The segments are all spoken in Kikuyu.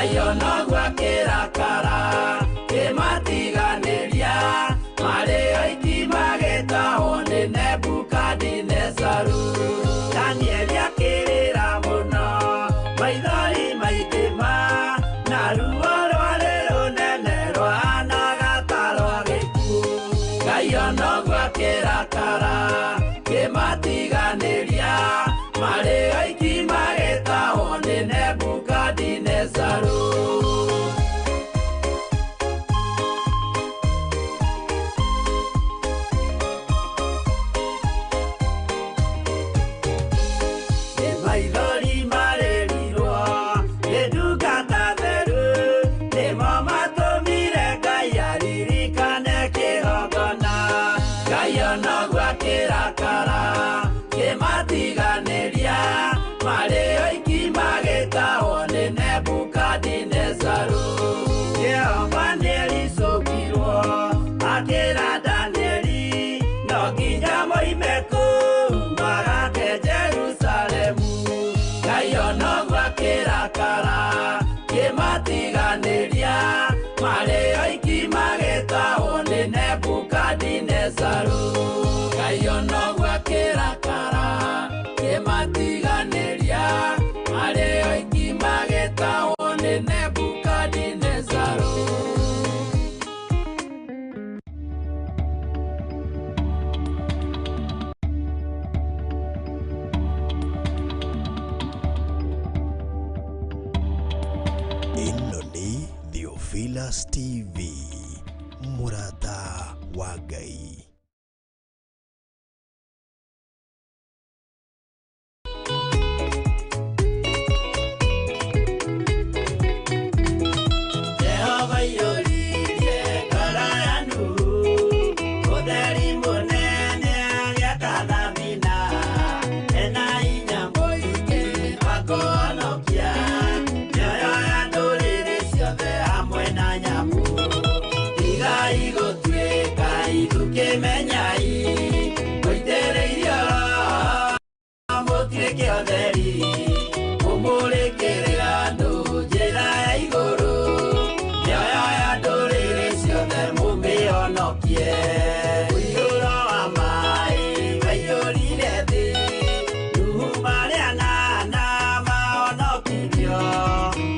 Ngai onoguo akĩrakara kĩmatiganĩria marĩ oiki magĩtahwo nĩ Nebukadinezaru. Danieli akĩrĩra mũno maithori maingĩ ma na ruo rwarĩ rũnene rwahanaga ta rwa gĩkuũ. Ngai onoguo akĩrakara kĩmatiganĩria marĩ oiki magĩtahwo nĩ Nebukadinezaru. Maithori marĩrirwo nĩ ndungata theru nĩmo matũmire Ngai aririkane kĩgongona. Ngai onoguo akĩrakara kĩmatiganĩria marĩ oiki magĩtahwo nĩ Nebukadinezaru. Jehova nĩericũkirwo akĩra Danieli no nginya moime kũu magake Jerusalemu. Ngai onoguo akĩrakara kĩmatiganĩria marĩ oiki magĩtahwo nĩ Nebukadinezaru. Ngai onoguo akĩrakara kĩmatiganĩria marĩ oiki magĩtahwo nĩ Nebukadinezaru. Ĩno nĩ Theophilus TV, mũrata wa Ngai. Jehova aiyũririe ngoro ya Nuhu ũtheri mũnene agĩaka thabina ena hinya mũingĩ wa kũhonokia mĩoyo ya ndũrĩrĩ ciothe hamwe na nyamũ. Tigai gũtuĩka ithukĩmenyai mũitĩrĩirio Roho mũtuĩke ũtheri mũmũrĩkĩre andũ njĩra ya igũrũ mĩoyo ya ndũrĩrĩ ciothe mũmĩhonokie. Mũiyũro wa maĩ waiyũrire thĩ Nuhu marĩ anana mahonokirio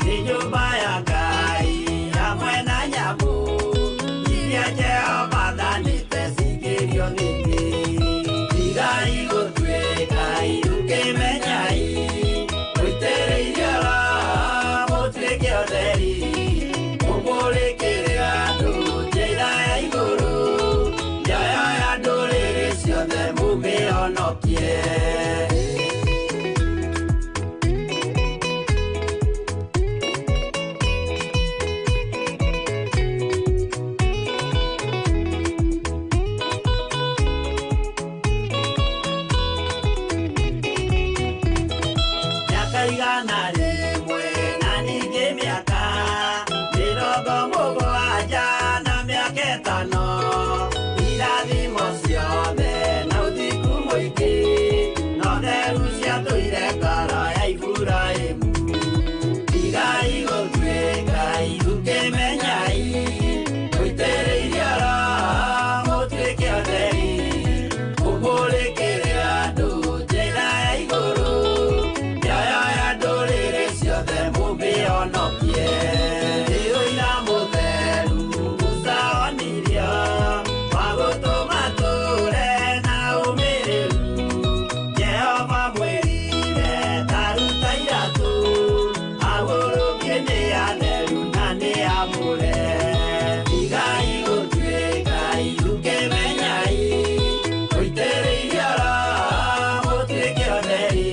nĩ nyũmba ya Ngai hamwe na nyamũ iria Jehova athanĩte cingĩrio nĩ thĩ. Tigai gũtuĩka ithukĩmenyai mũitĩrĩirio Roho mũtuĩke ũtheri mũmũrĩkĩre andũ njĩra ya igũrũ mĩoyo ya ndũrĩrĩ ciothe mũmĩhonokie. Mĩaka 100 na ningĩ mĩaka 70 na mĩaka 5 irathimo ciothe na ũthingu mũingĩ no theru ciatũire ngoro ya Iburahĩmu. Tigai gũtuĩka ithukĩmenyai mũitĩrĩirio Roho mũtuĩke ũtheri mũmũrĩkĩre andũ njĩra ya igũrũ mĩoyo ya ndũrĩrĩ ciothe mũmĩhonokie. Nĩ ũira mũtheru Musa onirio wa gũtũma tũre na ũmĩrĩru. Jehova mwĩrire ta ruta iratũ agũrũkie nĩ atheru na nĩ amũre. Tigai gũtuĩka ithukĩmenyai mũitĩrĩirio Roho mũtuĩke ũtheri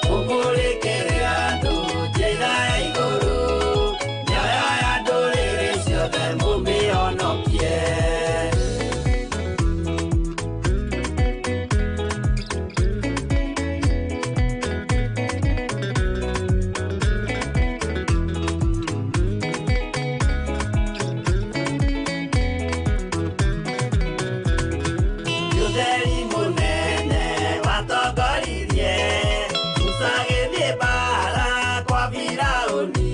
mũmũrĩkĩre andũ njĩra ya igũrũ mĩoyo ya ndũrĩrĩ ciothe mũmĩhonokie. Ũtheri mũnene watongoririe Musa agĩthiĩ mbaara kwa Firaũni.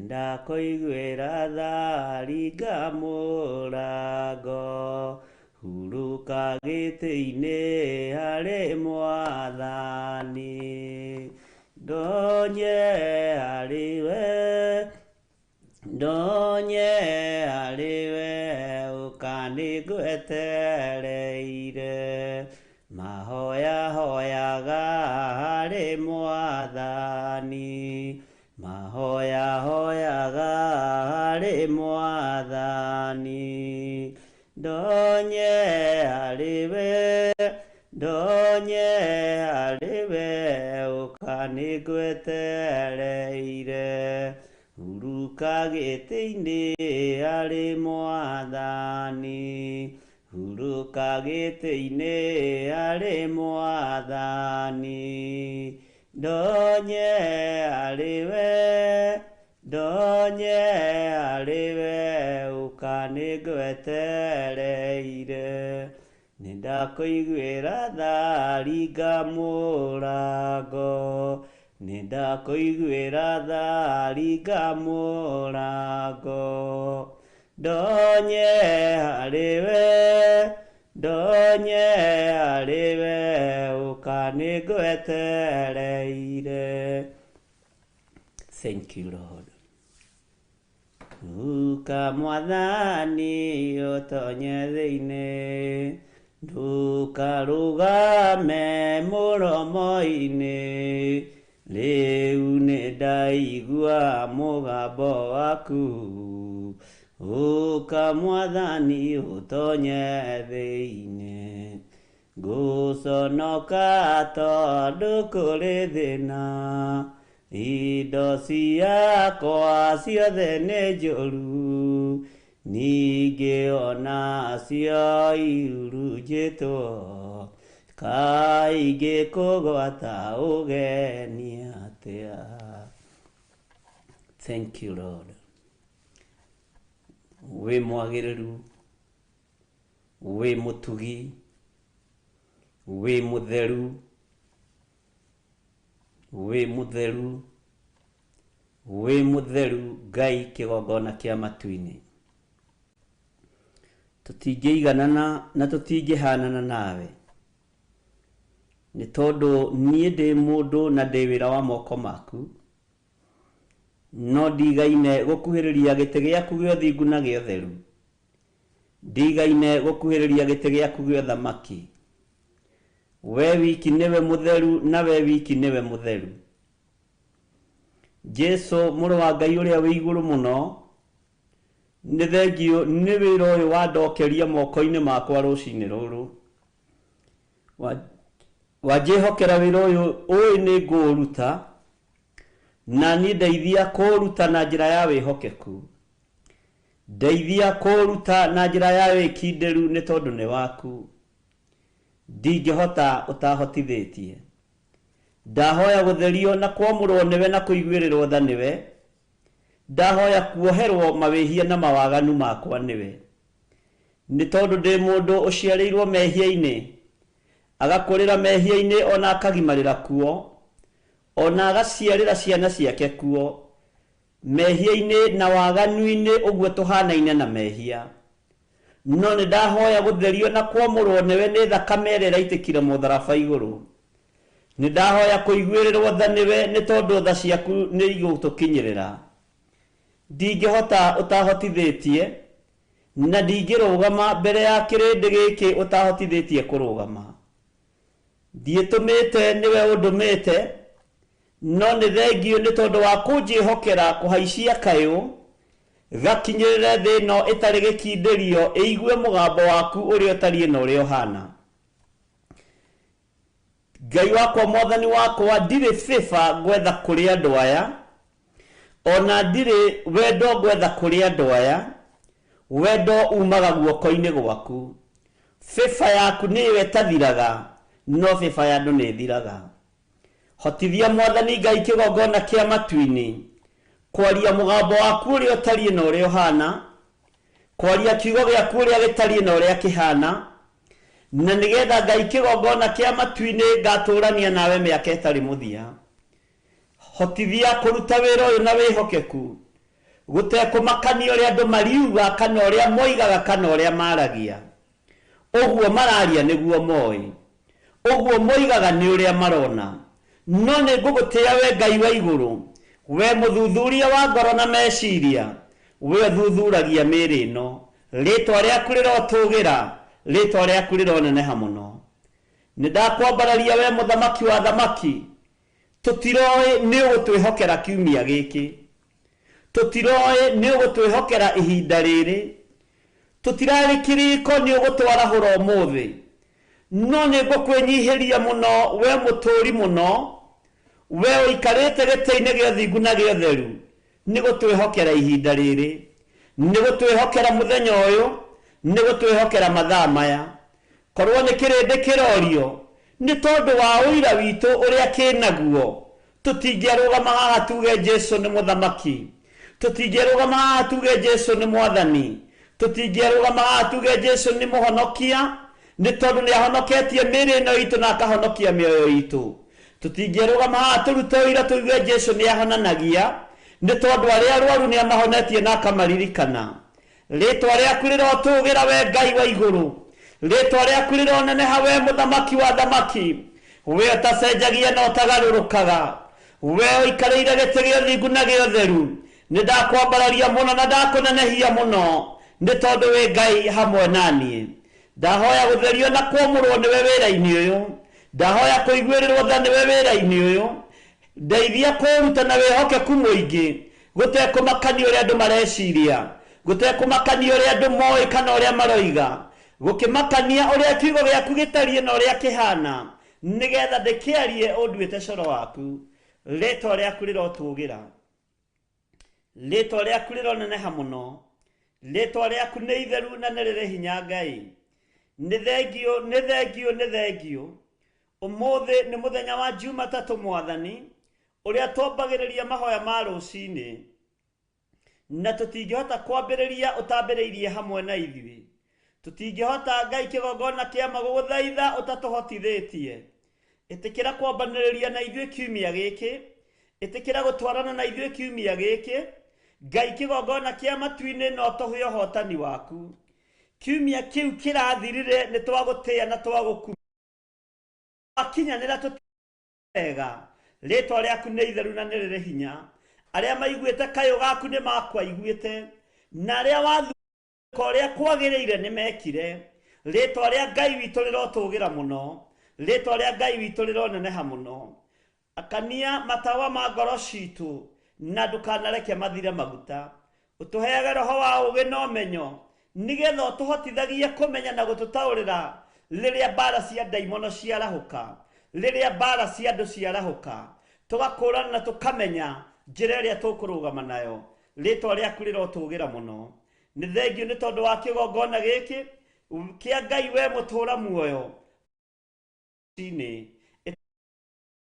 Nĩndakũiguĩra tha ringa mũrango, hurũka gĩtĩ-inĩ harĩ Mwathani. Ndonye harĩ we, ndonye harĩ we, ũka nĩngwetereire. Mahoya hoyaga harĩ Mwathani, mahoya hoyaga harĩ Mwathani. Ndonye harĩ we, ndonye harĩ we, ũka nĩngwetereire. Hurũka gĩtĩ-inĩ harĩ Mwathani, hurũka gĩtĩ-inĩ harĩ Mwathani. Ndonye harĩ we, ndonye harĩ we, ũka nĩngwetereire. Nĩndakũiguĩra tha ringa mũrango, nĩndakũiguĩra tha ringa mũrango. Ndonye harĩ we, ndonye harĩ we, ũka nĩngwetereire. Thank you, Lord. Ũka Mwathani ũtonye thĩinĩ, ndũkarũgame mũromo-inĩ. Rĩu nĩndaigua mũgambo waku, ũka Mwathani ũtonye thĩinĩ. Ngũconoka tondũ kũrĩ thĩna, indo ciakwa ciothe nĩ njũru, ningĩ onacio ihurunjĩtwo, kaingĩ kũgwata ũgeni atĩa. Thank you, Lord. Wĩ mwagĩrĩru, wĩ mũtugi, wĩ mũtheru, wĩ mũtheru, wĩ mũtheru Ngai kĩgongona kĩa matu-inĩ. Tũtingĩiganana na tũtingĩhanana nawe, nĩ tondũ niĩ ndĩ mũndũ na ndĩ wĩra wa moko maku, no ndigaine gũkuhĩrĩria gĩtĩ gĩaku gĩa ũthingu na gĩa ũtheru, ndigaine gũkuhĩrĩria gĩtĩ gĩaku gĩa ũthamaki. We wiki nĩwe mũtheru na we wiki nĩwe mũtheru. Jesu mũrũ wa Ngai ũrĩa wĩ igũrũ mũno, nĩ thengiũ nĩ wĩra ũyũ wandokeria moko-inĩ makwa rũcinĩ rũrũ. Wanjĩhokera wĩra ũyũ ũĩ nĩ ngũũruta, na niĩ ndeithia kũũruta na njĩra ya wĩhokeku. Ndeithia kũũruta na njĩra ya wĩkindĩru nĩ tondũ nĩ waku. Ndingĩhota ũtahotithĩtie. Ndahoya gũtherio na kwamũrwo nĩwe na kũiguĩrĩrwo tha nĩwe. Ndahoya kuoherwo mawĩhia na mawaganu makwa nĩwe. Nĩ tondũ ndĩ mũndũ ũciarĩirwo mehia-inĩ, agakũrĩra mehia-inĩ ona akagimarĩra kuo, ona agaciarĩra ciana ciake kuo, mehia-inĩ na waganu-inĩ ũguo tũhanaine na mehia. No nĩ ndahoya gũtherio na kwamũrwo nĩwe nĩ thakame ĩrĩa ĩraitĩkire mũtharaba igũrũ. Nĩ ndahoya kũiguĩrĩrwo tha nĩwe nĩ tondũ tha ciaku nĩ igũtũkinyĩrĩra. Ndingĩhota ũtahotithĩtie, na ndingĩrũgama mbere ya kĩrĩndĩ gĩkĩ ũtahotithĩtie kũrũgama. Ndiĩtũmĩte nĩwe ũndũmĩte, no nĩ thengiũ nĩ tondũ wa kũnjĩhokera kũhaicia kayũ, gakinyĩrĩre thĩ ĩno ĩtarĩ gĩkindĩrio ĩigue mũgambo waku ũrĩa ũtariĩ na ũrĩa ũhana. Ngai wakwa Mwathani wakwa, ndirĩ favor ngwetha kũrĩ andũ aya, ona ndirĩ wendo ngwetha kũrĩ andũ aya, wendo umaga guoko-inĩ gwaku. Favor yaku nĩyo ĩtathiraga, no favor ya andũ nĩ ĩthiraga. Hotithia Mwathani Ngai kĩgongona kĩa matu-inĩ, kwaria mũgambo waku ũrĩa ũtariĩ na ũrĩa ũhana, kwaria kiugo gĩaku ũrĩa gĩtariĩ na ũrĩa kĩhana, na nĩgetha Ngai kĩgongona kĩa matu-inĩ ngatũrania nawe mĩaka ĩtarĩ mũthia. Hotithia kũruta wĩra ũyũ na wĩhokeku. Gũtekũmakania ũrĩa andũ mariuga kana ũrĩa moigaga kana ũrĩa maragia. Ũguo mararia nĩguo moĩ. Ũguo moigaga nĩ ũrĩa marona. No nĩ ngũgũtĩĩa we Ngai wa igũrũ, we mũthuthuria wa ngoro na meciria, we ũthuthuragia mĩĩrĩ ĩno. Rĩtwa rĩaku rĩrotũgĩra, rĩtwa rĩaku rĩroneneha mũno. Nĩ ndakwambararia we mũthamaki wa thamaki, tũtiroĩ nĩ ũgũtwĩhokera kiumia gĩkĩ. Tũtiroĩ nĩ ũgũtwĩhokera ihinda rĩrĩ. Tũtirarĩ kĩrĩko nĩ ũgũtwarahũra ũmũthĩ. No nĩ ngũkwĩnyihĩria mũno we mũtũũri mũno, we ũikarĩte gĩtĩ-inĩ gĩa ũthingu na gĩa ũtheru, nĩ gũtwĩhokera ihinda rĩrĩ, nĩ gũtwĩhokera mũthenya ũyũ, nĩ gũtwĩhokera mathaa maya. Korwo nĩ kĩrĩndĩ kĩrorio, nĩ tondũ wa ũira witũ ũrĩa kĩnaguo, tũtingĩarũgama haha tuge Jesu nĩ mũthamaki, tũtingĩarũgama haha tuge Jesu nĩ mwathani, tũtingĩarũgama haha tuge Jesu nĩ mũhonokia, nĩ tondũ nĩ ahonoketie mĩĩrĩ ĩno itũ na akahonokia mĩoyo itũ. Tũtingĩarũgama haha tũrute ũira tuge Jesu nĩ ahonanagia, nĩ tondũ arĩa arwaru nĩ amahonetie na akamaririkana. Rĩtwa rĩaku rĩrotũgĩra we Ngai wa igũrũ, rĩtwa rĩaku rĩroneneha we mũthamaki wa thamaki, we ũtacenjagia na ũtagarũrũkaga, we ũikarĩire gĩtĩ gĩa ũthingu na gĩa ũtheru. Nĩ ndakwambararia mũno na ndakũnenehia mũno, nĩ tondũ wĩ Ngai hamwe na niĩ. Ndahoya gũtherio na kwamũrwo nĩwe wĩra-inĩ ũyũ, ndahoya kũiguĩrĩrwo tha nĩwe wĩra-inĩ ũyũ. Ndeithia kũũruta na wĩhokeku mũingĩ, gũtekũmakania ũrĩa andũ mareciria, gũtekũmakania ũrĩa andũ moĩ kana ũrĩa maroiga, gũkĩmakania ũrĩa kiugo gĩaku gĩtariĩ na ũrĩa kĩhana, nĩgetha ndĩkĩarie ũnduĩte coro waku. Rĩtwa rĩaku rĩrotũgĩra, rĩtwa rĩaku rĩroneneha mũno, rĩtwa rĩaku nĩ itheru na nĩ rĩrĩ hinya Ngai. Nĩ thengiũ, nĩ thengiũ, nĩ thengiũ. Ũmũthĩ nĩ mũthenya wa Jumatatũ mwathani, ũrĩa twambagĩrĩria mahoya ma rũcinĩ, na tũtingĩhota kwambĩrĩria ũtambĩrĩirie hamwe na ithuĩ. Tũtingĩhota Ngai kĩgongona kĩa magũgũthaitha ũtatũhotithĩtie. Ĩtĩkĩra kwambanĩrĩria na ithuĩ kiumia gĩkĩ, ĩtĩkĩra gũtwarana na ithuĩ kiumia gĩkĩ. Ngai kĩgongona kĩa matu-inĩ no tũhe ũhotani waku. Kiumia kĩu kĩrathirire nĩ twagũtĩĩa na twagũkumia. Twakinyanĩra tũtega. Rĩtwa rĩaku nĩ itheru na nĩ rĩrĩ hinya. Arĩa maiguĩte kayũ gaku nĩ makwaiguĩte, na arĩa wathuka ũrĩa kwagĩrĩire nĩ mekire. Rĩtwa rĩa Ngai witũ rĩrotũgĩra mũno, rĩtwa rĩa Ngai witũ rĩroneneha mũno. Akania matawa ma ngoro citũ na ndũkanareke mathire maguta. Ũtũheage roho wa ũũgĩ na ũmenyo, nĩgetha ũtũhotithagie kũmenya na gũtũtaũrĩra rĩrĩa mbara cia ndaimono ciarahũka, rĩrĩa mbara cia andũ ciarahũka, tũgakũrana na tũkamenya njĩra ĩrĩa tũkũrũgama nayo. Rĩtwa rĩaku rĩrotũgĩra mũno. Nĩ thengiũ nĩ tondũ wa kĩgongona gĩkĩ kĩa Ngai we mũtũũra muoyo.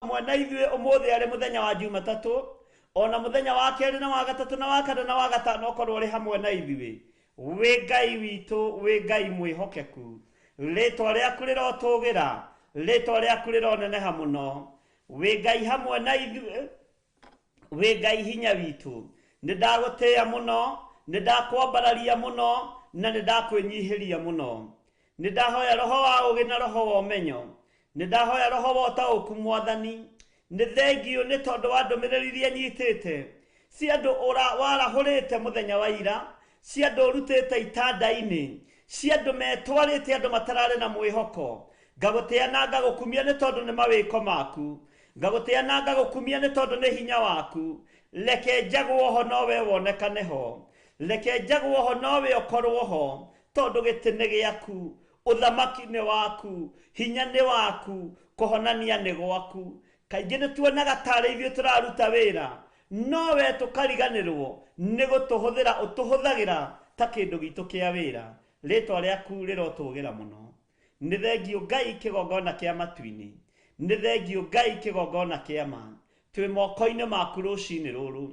Hamwe na ithuĩ ũmũthĩ arĩ mũthenya wa Jumatatũ, ona mũthenya wa kerĩ na wa gatatũ na wa kana na wa gatano ũkorwo ũrĩ hamwe na ithuĩ. Wĩ Ngai witũ, wĩ Ngai mwĩhokeku. Rĩtwa rĩaku rĩrotũgĩra, rĩtwa rĩaku rĩroneneha mũno. Wĩ Ngai hamwe na ithuĩ, wĩ Ngai hinya witũ. Nĩ ndagũtĩĩa mũno, nĩ ndakwambararia mũno, na nĩ ndakwĩnyihĩria mũno. Nĩ ndahoya roho wa ũũgĩ na roho wa ũmenyo, nĩ ndahoya roho wa ũtaũku mwathani. Nĩ thengiũ nĩ tondũ wa ndũmĩrĩri iria nyitĩte cia andũ warahũrĩte mũthenya wa ira, cia andũ ũrutĩte itanda-inĩ, cia andũ metwarĩte andũ matararĩ na mwĩhoko. Ngagũtĩĩa na ngagũkumia nĩ tondũ nĩ mawĩko maku. Ngagũtĩĩa na ngagũkumia nĩ tondũ nĩ hinya waku. Reke njagwo ho no we wonekane ho. Reke njagwo ho no we ũkorwo ho, tondũ gĩtĩ nĩ gĩaku, ũthamaki nĩ waku, hinya nĩ waku, kũhonania nĩ gwaku. Kaingĩ nĩ tuonaga tarĩ ithuĩ tũraruta wĩra, no we tũkariganĩrwo nĩ gũtũhũthĩra ũtũhũthagĩra ta kĩndũ gitũ kĩa wĩra. Rĩtwa rĩaku rĩrotũgĩra mũno. Nĩ thengiũ Ngai kĩgongona kĩa matu-inĩ, nĩ thengiũ Ngai kĩgongona kĩa ma. Twĩ moko-inĩ maku rũcinĩ rũrũ,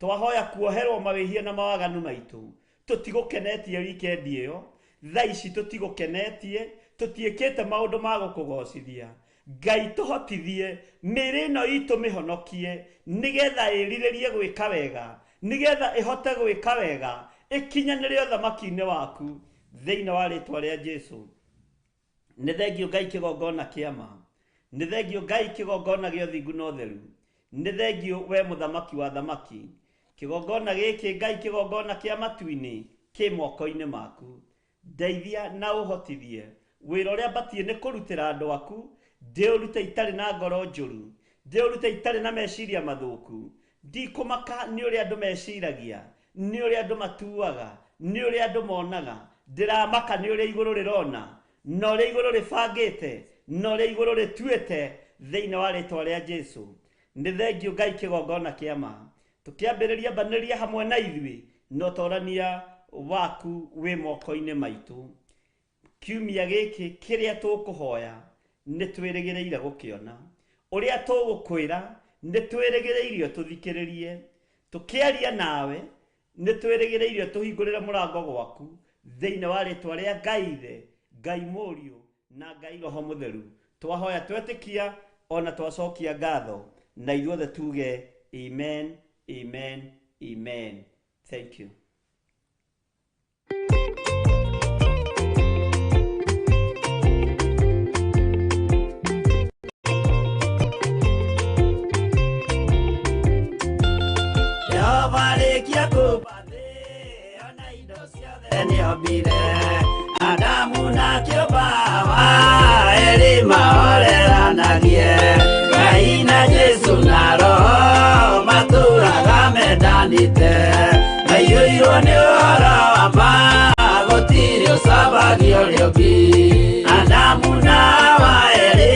twahoya kuoherwo mawĩhia na mawaganu maitũ. Tũtigũkenetie wikendi ĩyo, thaa ici tũtigũkenetie, tũtiĩkĩte maũndũ ma gũkũgocithia. Ngai tũhotithie mĩĩrĩ ĩno itũ mĩhonokie, nĩgetha ĩrirĩrie gwĩka wega, Nĩgetha ĩhote gwĩka wega, ĩkinyanĩre ũthamaki-inĩ waku thĩinĩ wa rĩtwa rĩa Jesũ. Nĩ thengio Ngai kĩgongona kĩa ma, nĩ thengio Ngai kĩgongona gĩa ũthingu na ũtheru, nĩ thengio we mũthamaki wa thamaki. Kĩgongona gĩkĩ Ngai kĩgongona kĩa matu-inĩ kĩ moko-inĩ maku. Ndeithia na ũhotithie wĩra ũrĩa mbatiĩ nĩ kũrutĩra andũ aku, ndĩũrute itarĩ na ngoro njũru, ndĩũrute itarĩ na meciria mathũku. Ndikũmaka nĩ ũrĩa andũ meciragia, nĩ ũrĩa andũ matuaga, nĩ ũrĩa andũ monaga. Ndĩramaka nĩ ũrĩa igũrũ rĩrona, na ũrĩa igũrũ rĩbangĩte, na ũrĩa igũrũ rĩtuĩte thĩinĩ wa rĩtwa rĩa Jesũ. Nĩ thengio Ngai kĩgongona kĩa ma. Tũkĩambĩrĩria mbanĩria hamwe na ithuĩ, na ũtorania waku wĩ moko-inĩ maitũ. Kiumia gĩkĩ kĩrĩa tũkũhoya nĩ twĩrĩgĩrĩire gũkĩona. Ũrĩa tũgũkwĩra nĩ twĩrĩgĩrĩirio tũthikĩrĩrie. Tũkĩaria nawe nĩ twĩrĩgĩrĩirio tũhingũrĩre mũrango gwaku thĩinĩ wa rĩtwa rĩa Ngai Ithe, Ngai Mũriũ na Ngai Roho Mũtheru. Twahoya twetĩkia ona twacokia ngatho, na ithuothe tuge amen, amen, amen. Thank you. Adamu na kĩũmba Hawa erĩ mahoreranagie. Ngai na Jesũ na Roho matũraga mendanĩte. Maiyũirwo nĩ ũhoro wa ma, gũtirĩ ũcambagia ũrĩa ũngĩ. Adamu na Hawa erĩ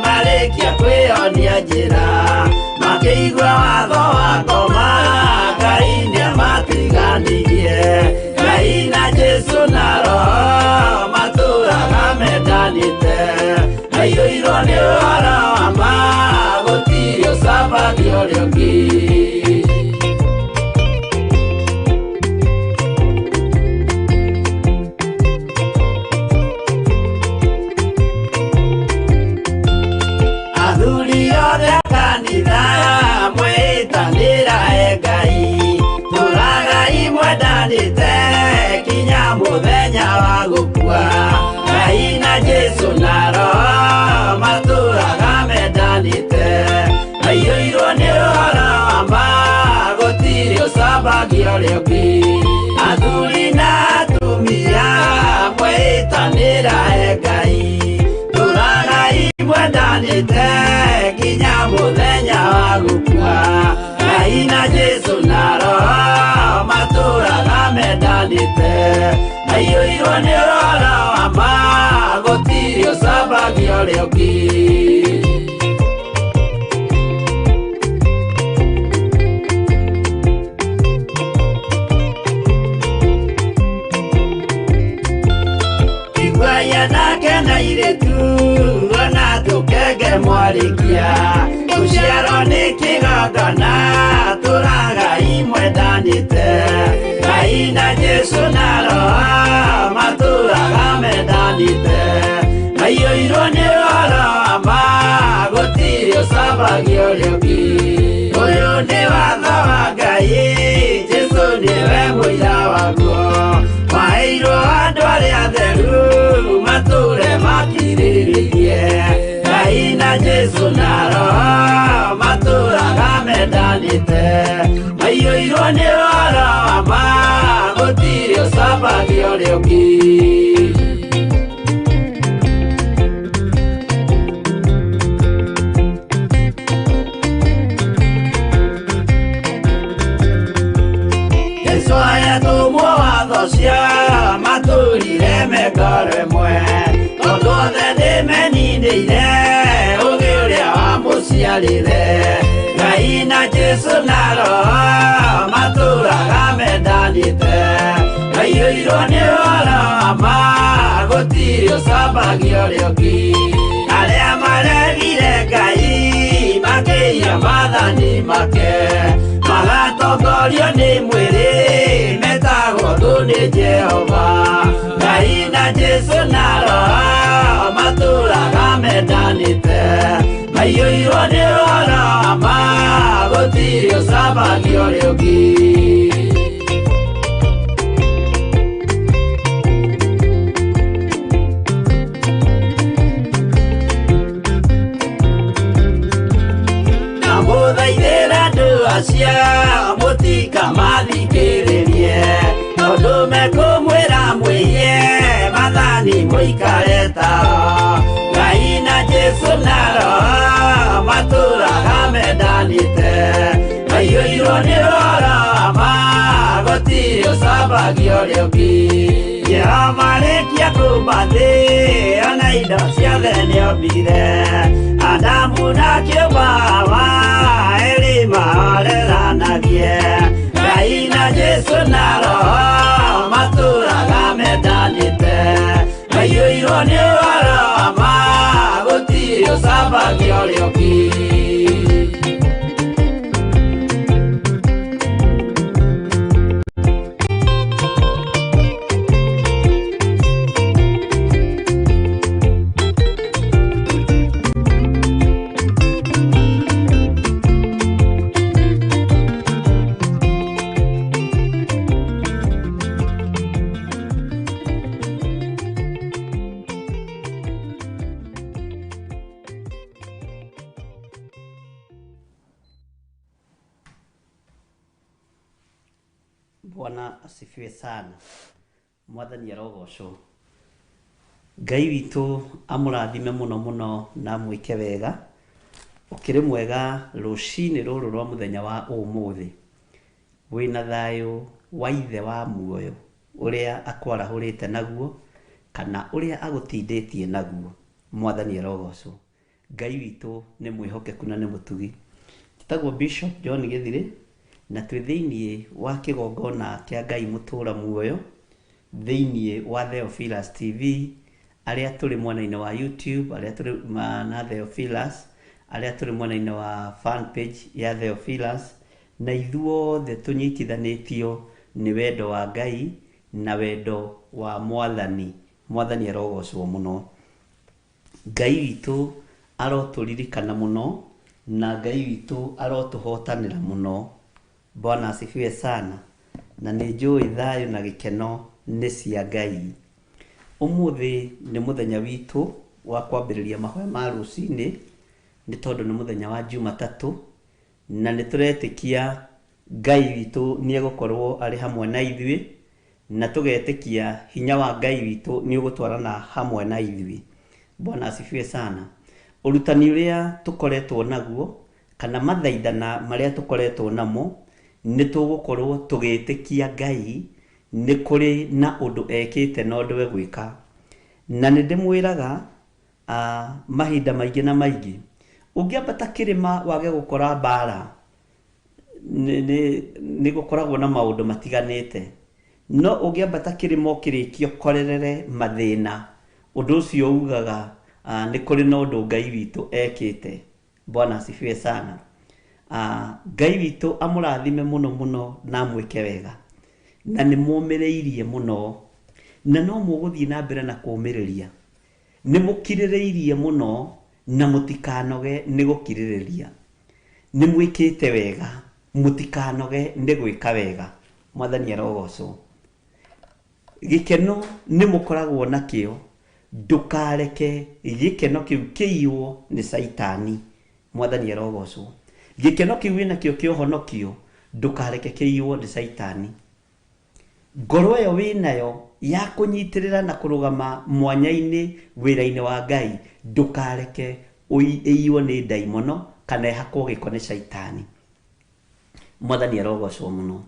marĩkia kwĩyonia njĩra, makĩigua watho wa ngoma, Ngai nĩamatiganirie. Ngai na Jesũ na Roho matũraga mendanĩte. Maiyũirwo nĩ ũhoro wa ma, gũtirĩ ũcambagia ũrĩa ũngĩ. Athuri othe a kanitha mwĩtanĩra e Ngai, tũragai mwendanĩte kinya mũthenya wa gũkua. Ngai na Jesũ na Roho matũraga mendanĩte. Maiyũirwo nĩ ũhoro wa ma, gũtirĩ ũcambagia ũrĩa ũngĩ. Athuri na atumia mwĩtanĩra e Ngai, tũragai mwendanĩte kinya mũthenya wa gũkua. Ngai na Jesũ na Roho matũraga mendanĩte. Maiyũirwo nĩ ũhoro wa ma, gũtirĩ ũcambagia ũrĩa ũngĩ. Iguaia nake na airĩtu ona tũkenge mwarĩkia, gũciarwo nĩ kĩgongona tũragai mwendanĩte. Ngai na Jesũ na Roho matũraga mendanĩte. Maiyũirwo nĩ ũhoro wa ma, gũtirĩ ũcambagia ũrĩa ũngĩ. Ũyũ nĩ watho wa Ngai, Jesũ nĩwe mũira waguo. Maheirwo andũ arĩa atheru matũre makirĩrĩirie. Ngai na Jesũ na Roho matũraga mendanĩte. Maiyũirwo nĩ ũhoro wa ma, gũtirĩ ũcambagia ũrĩa ũngĩ. Jesũ ayatũmwo watho cia matũrire me ngoro ĩmwe, tondũ othe nĩmeninĩire ũgĩ ũrĩa wamũciarire. Ngai na Jesũ na Roho matũraga mendanĩte. Maiyũirwo nĩ ũhoro wa ma, gũtirĩ ũcambagia ũrĩa ũngĩ. Arĩa maregire Ngai makĩiya maathani make, magatongorio nĩ mwĩrĩ metagwo thũ nĩ Jehova. Ngai na Jesũ na Roho matũraga mendanĩte. Maiyũirwo nĩ ũhoro wa ma, gũtirĩ ũcambagia ũrĩa ũngĩ. Mũtikamathikĩrĩrie tondũ mekũmwĩra mwĩiye mathani mũikare tao. Ngai na Jesũ na Roho matũraga mendanĩte, maiyũirwo nĩ ũhoro wa ma, gũtirĩ ũcambagio ũrĩa ũngĩ. Jehova arĩkia kũũmba thĩ ona indo ciothe nĩombire, Adamu na kĩũmba Hawa erĩ mahoreranagie. Ngai na Jesũ na Roho matũraga mendanĩte, maiyũirwo nĩ ũhoro wa ma, gũtirĩ ũcambagio ũrĩa ũngĩ. Bwana asifiwe sana. Mwathani arogocwo. Ngai witũ amũrathime mũno mũno na amwĩke wega. Ũkĩrĩ mwega rũcinĩ rũrũ rwa mũthenya wa ũmũthĩ. Wĩna thayũ wa ithe wa muoyo ũrĩa akwarahũrĩte naguo kana ũrĩa agũtindĩtie naguo. Mwathani arogocwo. Ngai witũ nĩ mwĩhokeku na nĩ mũtugi. Njĩtagwo Bishop John Gĩthirĩ na twĩ thĩiniĩ wa kĩgongona kĩa Ngai mũtũra muoyo thĩiniĩ wa Theophilus TV, arĩa tũrĩ mwena-inĩ wa YouTube, arĩa tũrĩ na Theophilus, arĩa tũrĩ mwena-inĩ wa fan page ya Theophilus, na ithuothe tũnyitithanĩtio nĩ wendo wa Ngai na wendo wa Mwathani. Mwathani arogocwo mũno. Ngai witũ arotũririkana mũno na Ngai witũ arotũhotanĩra mũno. Bwana asifiwe sana. Na nĩ njũĩ thayũ na gĩkeno nĩ cia Ngai. Ũmũthĩ nĩ mũthenya witũ wa kwambĩrĩria mahoya ma rũcinĩ, nĩ tondũ nĩ mũthenya wa Jumatatũ, na nĩ tũretĩkia Ngai witũ nĩ egũkorwo arĩ hamwe na ithuĩ, na tũgetĩkia hinya wa Ngai witũ nĩ ũgũtwarana hamwe na ithuĩ. Bwana asifiwe sana. Ũrutani ũrĩa tũkoretwo naguo kana mathaithana marĩa tũkoretwo namo, nĩ tũgũkorwo tũgĩtĩkia Ngai nĩ kũrĩ na ũndũ ekĩte na ũndũ egwĩka. Na nĩ ndĩmwĩraga mahinda maingĩ na maingĩ, ũngĩambata kĩrĩma wage gũkora mbara, nĩ gũkoragwo na maũndũ matiganĩte. No ũngĩambata kĩrĩma ũkĩrĩkia ũkorerere mathĩna, ũndũ ũcio ugaga nĩ kũrĩ na ũndũ Ngai witũ ekĩte. Bwana asifiwe sana. Ngai witũ amũrathime mũno mũno na amwĩke wega. Na nĩ mũmĩrĩirie mũno, na no mũgũthiĩ na mbere na kũmĩrĩria. Nĩ mũkirĩrĩirie mũno na mũtikanoge nĩ gũkirĩrĩria. Nĩ mwĩkĩte wega, mũtikanoge nĩ gwĩka wega. Mwathani arogocwo. Gĩkeno nĩ mũkoragwo nakĩo, ndũkareke gĩkeno kĩu kĩiywo nĩ Caitani. Mwathani arogocwo. Gĩkeno kĩu wĩnakĩo kĩa ũhonokio, ndũkareke kĩiywo nĩ Caitani. Ngoro ĩyo wĩnayo ya kũnyitĩrĩra na kũrũgama mwanya-inĩ wĩra-inĩ wa Ngai, ndũkareke ĩiywo nĩ ndaimono kana ĩhakwo gĩko nĩ Caitani. Mwathani arogocwo mũno.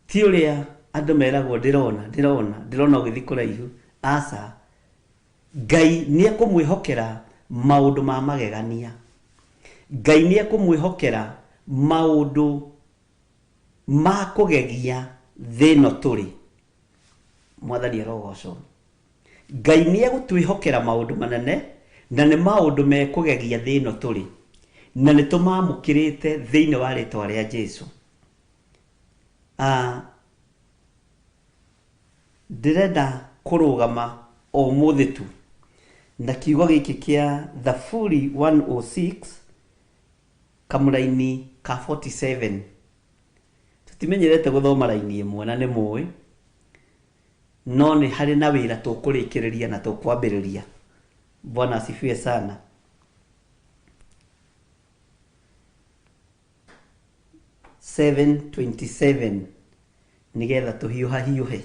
Ti ũrĩa andũ meragwo ndĩrona ndĩrona ndĩrona ũgĩthiĩ kũraihu. Aca, Ngai nĩ ekũmwĩhokera maũndũ ma magegania. Ngai nĩ ekũmwĩhokera maũndũ ma kũgegia thĩ ĩno tũrĩ. Mwathani arogocwo. Ngai nĩ egũtwĩhokera maũndũ manene na nĩ maũndũ mekũgegia thĩ ĩno tũrĩ, na nĩ tũmamũkĩrĩte thĩinĩ wa rĩtwa rĩa Jesũ. Ndĩrenda kũrũgama o ũmũthĩ tu na kiugo gĩkĩ kĩa Thaburi 106 kamũraini ka 47. Tũtimenyerete gũthoma raini ĩmwe na nĩ mũĩ, no nĩ harĩ na wĩra tũkũrĩkĩrĩria na 7:27 nĩgetha tũhiũhahiũhe.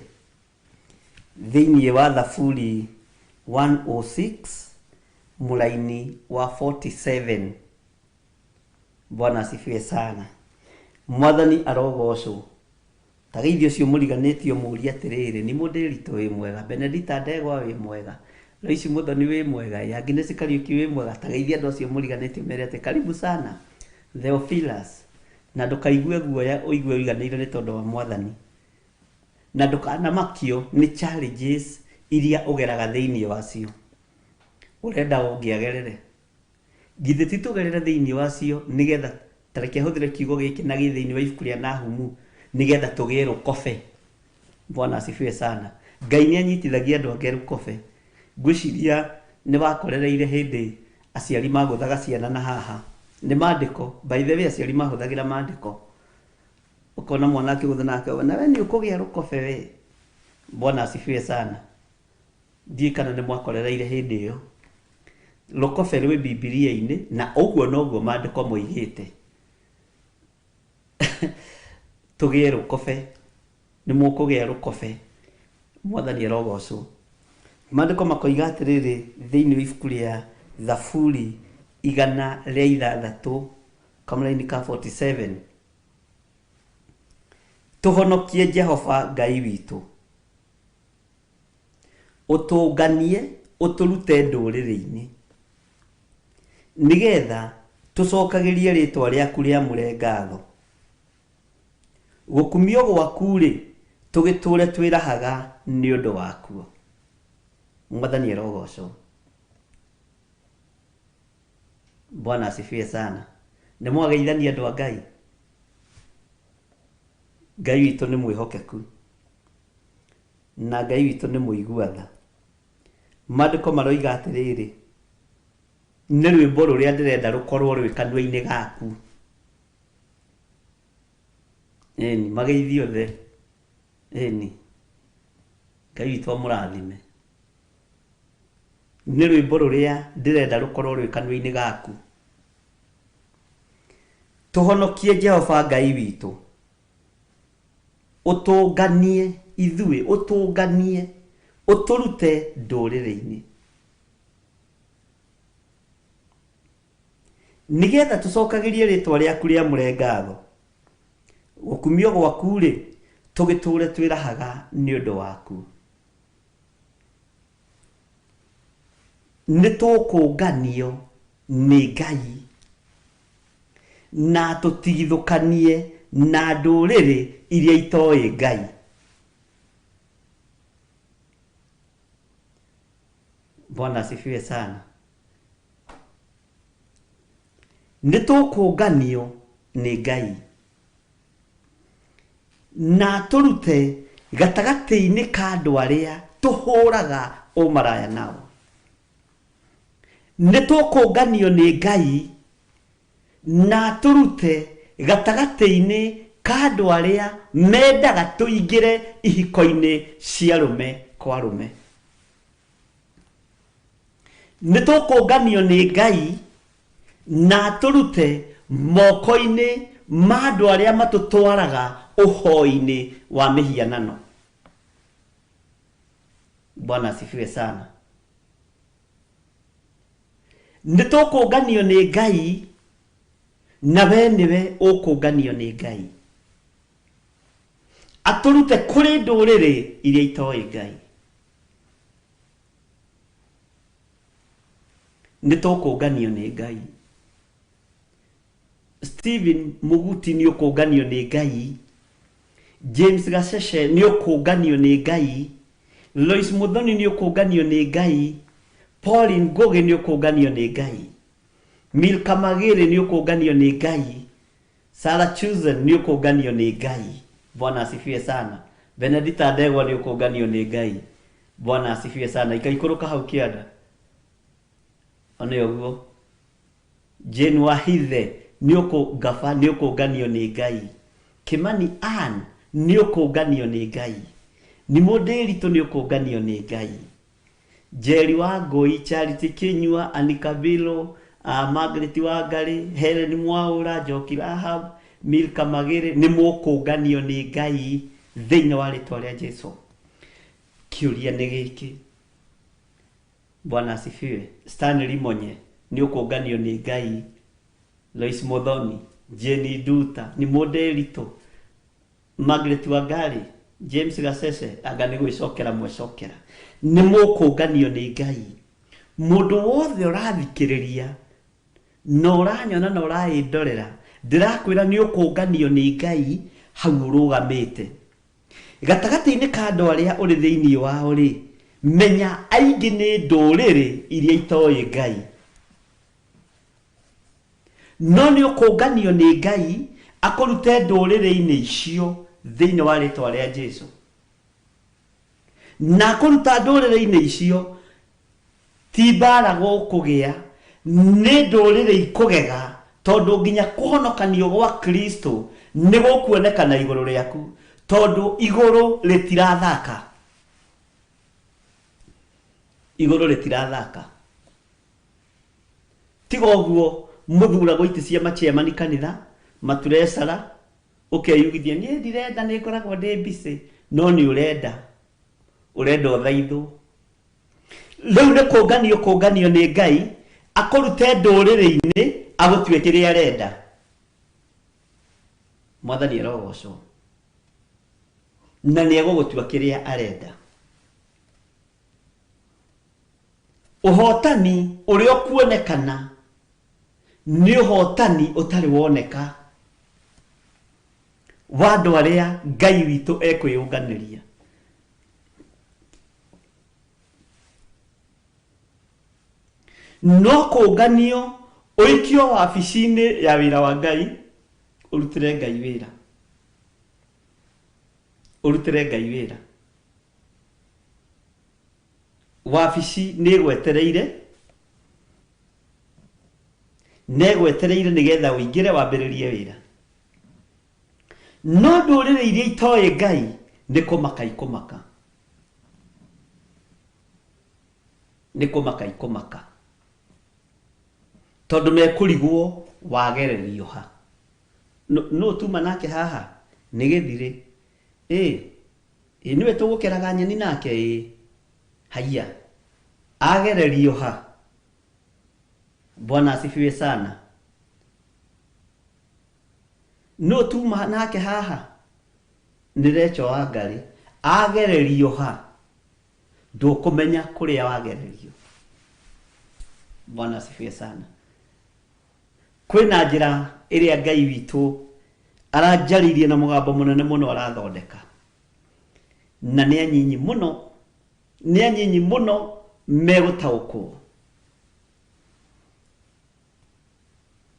Thĩinĩ wa Thaburi 106 mũraini wa 47. Bwana asifiwe sana. Mwathani arogocwo. Ta geithio ũcio mũriganĩtio mũũrie atĩrĩrĩ, nĩ mũndĩritũ wĩ mwega, Benedita Ndegwa wĩ mwega, Loisi Muthoni wĩ mwega, Agnes Kariuki wĩ mwega. Ta geithia andũ acio mũriganĩtio mere atĩ karibu sana Theophilus, na ndũkaigue guoya ũigue ũiganĩire nĩ tondũ wa Mwathani, na ndũkanamakio nĩ challenges iria ũgeraga thĩinĩ wacio. Ũrenda ũngĩagerere, githĩ ti tũgerere thĩinĩ wacio nĩgetha, ta reke hũthĩre kiugo gĩkĩ na gĩ thĩinĩ wa ibuku rĩa Nahumu, nĩgetha tũgĩe rũkobe. Bwana asifiwe sana. Ngai nĩ anyitithagia andũ ake rũkobe. Ngwĩciria nĩ wakorereire hĩndĩ aciari magũthaga ciana na haha nĩ maandĩko. By the way, aciari mahũthagĩra maandĩko, ũkona mwana akĩgũtha nake, nawe nĩ ũkũgĩa rũkobe we. Bwana asifiwe sana. Ndiũĩ kana nĩ mwakorereire hĩndĩ ĩyo. Rũkobe rwĩ Bibilia-inĩ, na ũguo noguo maandĩko moigĩte. Tũgĩe rũkobe, nĩ mũkũgĩa rũkobe. Mwathani arogocwo. Maandĩko makoiga atĩrĩrĩ thĩinĩ wa ibuku rĩa Thaburi 106 kamũraini ka 47, tũhonokie Jehova Ngai witũ, ũtũnganie ũtũrute ndũrĩrĩ-inĩ, nĩgetha tũcokagĩrie rĩtwa rĩaku rĩamũre ngatho. Gũkumio gwaku-rĩ, tũgĩtũre twĩrahaga nĩ ũndũ wakuo. Mwathani arogocwo. Bwana asifiwe sana. Nĩ mwageithania andũ a Ngai. Ngai witũ nĩ mwĩhokeku, na Ngai witũ nĩ mũigua tha. Maandĩko maroiga atĩrĩrĩ, nĩ rwĩmbo rũrĩa ndĩrenda rũkorwo rwĩ kanua-inĩ gaku. Ĩni, mageithio othe. Ĩni, Ngai witũ amũrathime. Nĩ rwĩmbo rũrĩa ndĩrenda rũkorwo rwĩ kanua-inĩ gaku. Tũhonokie Jehova Ngai witũ, ũtũnganie ithuĩ, ũtũnganie ũtũrute ndũrĩrĩ-inĩ, nĩgetha tũcokagĩrie rĩtwa rĩaku rĩamũre ngatho. Gũkumio gwaku-rĩ, tũgĩtũre twĩrahaga nĩ ũndũ waku. Nĩ tũkũnganio nĩ Ngai, na tũtigithũkanie na ndũrĩrĩ iria itoĩ Ngai. Bwana asifiwe sana. Nĩ tũkũnganio nĩ Ngai, na tũrute gatagatĩ-inĩ ka andũ arĩa tũhũraga ũmaraya nao. Nĩ tũkũnganio nĩ Ngai, na tũrute gatagatĩ-inĩ ka andũ arĩa mendaga tũingĩre ihiko-inĩ cia arũme kwa arũme. Nĩ tũkũnganio nĩ Ngai, na tũrute moko-inĩ ma andũ arĩa matũtwaraga ũhoi-inĩ wa mĩhianano. Bwana asifiwe sana. Nĩ tũkũnganio nĩ Ngai, na we nĩwe ũkũnganio nĩ Ngai, atũrute kũrĩ ndũrĩrĩ iria itoĩ Ngai. Nĩ tũkũnganio nĩ Ngai. Stephen Muguti nĩ ũkũnganio nĩ Ngai. James Gacece nĩ ũkũnganio nĩ Ngai. Lois Muthoni nĩ ũkũnganio nĩ Ngai. Pauline Ngugi nĩ ũkũnganio nĩ Ngai. Milka Magere nĩ ũkũnganio nĩ Ngai. Sarah Chuzen nĩ ũkũnganio nĩ Ngai. Bwana asifiwe sana. Benedita Ndegwa nĩ ũkũnganio nĩ Ngai. Bwana asifiwe sana. Ikaikũrũka hau kĩanda. One ũguo. Jane Wahithe nĩ ũkũngaba nĩ ũkũnganio nĩ Ngai. Kimani Ann nĩ ũkũnganio nĩ Ngai. Nimũndĩritũ nĩ ũkũnganio nĩ Ngai. Jerry Wangũi, Charity Kinyua, Anika Bilo, Margaret Wangari, Helen Mwaura, Njoki Rahab, Milka Magĩrĩ, nĩ mũkũnganio nĩ Ngai thĩinĩ wa rĩtwa rĩa Jesu. Kĩũria nĩ gĩkĩ, Bwana asifiwe. Stanley Monye, nĩ ũkũnganio nĩ Ngai. Lois Muthoni, Jenny Nduta, nĩ Mũndĩritũ, Margaret Wangari, James Gacece, anga nĩ gwĩcokera mwecokera. Nĩ mũkũnganio nĩ Ngai. Mũndũ wothe ũrathikĩrĩria na ũranyona na ũraĩndorera, ndĩrakwĩra nĩ ũkũnganio nĩ Ngai hau ũrũgamĩte. Gatagatĩ-inĩ ka andũ arĩa ũrĩ thĩinĩ wao rĩ, menya aingĩ nĩ ndũrĩrĩ iria itoĩ Ngai. No nĩ ũkũnganio nĩ Ngai akũrute ndũrĩrĩ-inĩ icio thĩinĩ wa rĩtwa rĩa Jesu. Na akũruta ndũrĩrĩ-inĩ icio ti mbara gũkũgĩa, nĩ ndũrĩrĩ ikũgega, tondũ nginya kũhonokanio gwa Kristo nĩ gũkuonekana igũrũ rĩaku, tondũ igũrũ rĩtirathaka. Igũrũ rĩtirathaka. Tiga ũguo mũthuragwo itĩ cia machairman kanitha, maturecara, ũkeyugithia niĩ ndirenda, nĩ ngoragwo ndĩ busy, no nĩ ũrenda, ũrenda ũthaithwo. Rĩu nĩ kũnganio kũnganio nĩ Ngai akũrute ndũrĩrĩ-inĩ agũtue kĩrĩa arenda. Mwathani arogocwo. Na nĩ egũgũtua kĩrĩa arenda. Ũhotani ũrĩa ũkuonekana nĩ ũhotani ũtarĩ woneka wa andũ arĩa Ngai witũ ekwĩyũnganĩria. No kũnganio ũikio wabici-inĩ ya wĩra wa Ngai, ũrutĩre Ngai wĩra. Ũrutĩre Ngai wĩra. Wabici nĩ ĩgwetereire, nĩ ĩgwetereire nĩgetha ũingĩre wambĩrĩrie wĩra. No ndũrĩrĩ iria itoĩ Ngai nĩ kũmaka ikũmaka. Nĩ kũmaka ikũmaka. Tondũ mekũrigwo wagererio ha. No tuma nake haha nĩ gĩthirĩ. Ĩ, ĩ nĩwe tũgũkeraga nyeni nake ĩ. Haiya. Agererio ha. Bwana asifiwe sana. No tuma nake haha nĩ Recho wa Ngarĩ. Agererio ha. Ndũkũmenya kũrĩa wagererio. Bwana asifiwe sana. Kwĩna njĩra ĩrĩa Ngai witũ aranjarĩirie na mũgambo mũnene mũno arathondeka. Na nĩ anyinyi mũno, nĩ anyinyi mũno megũtaũkwo.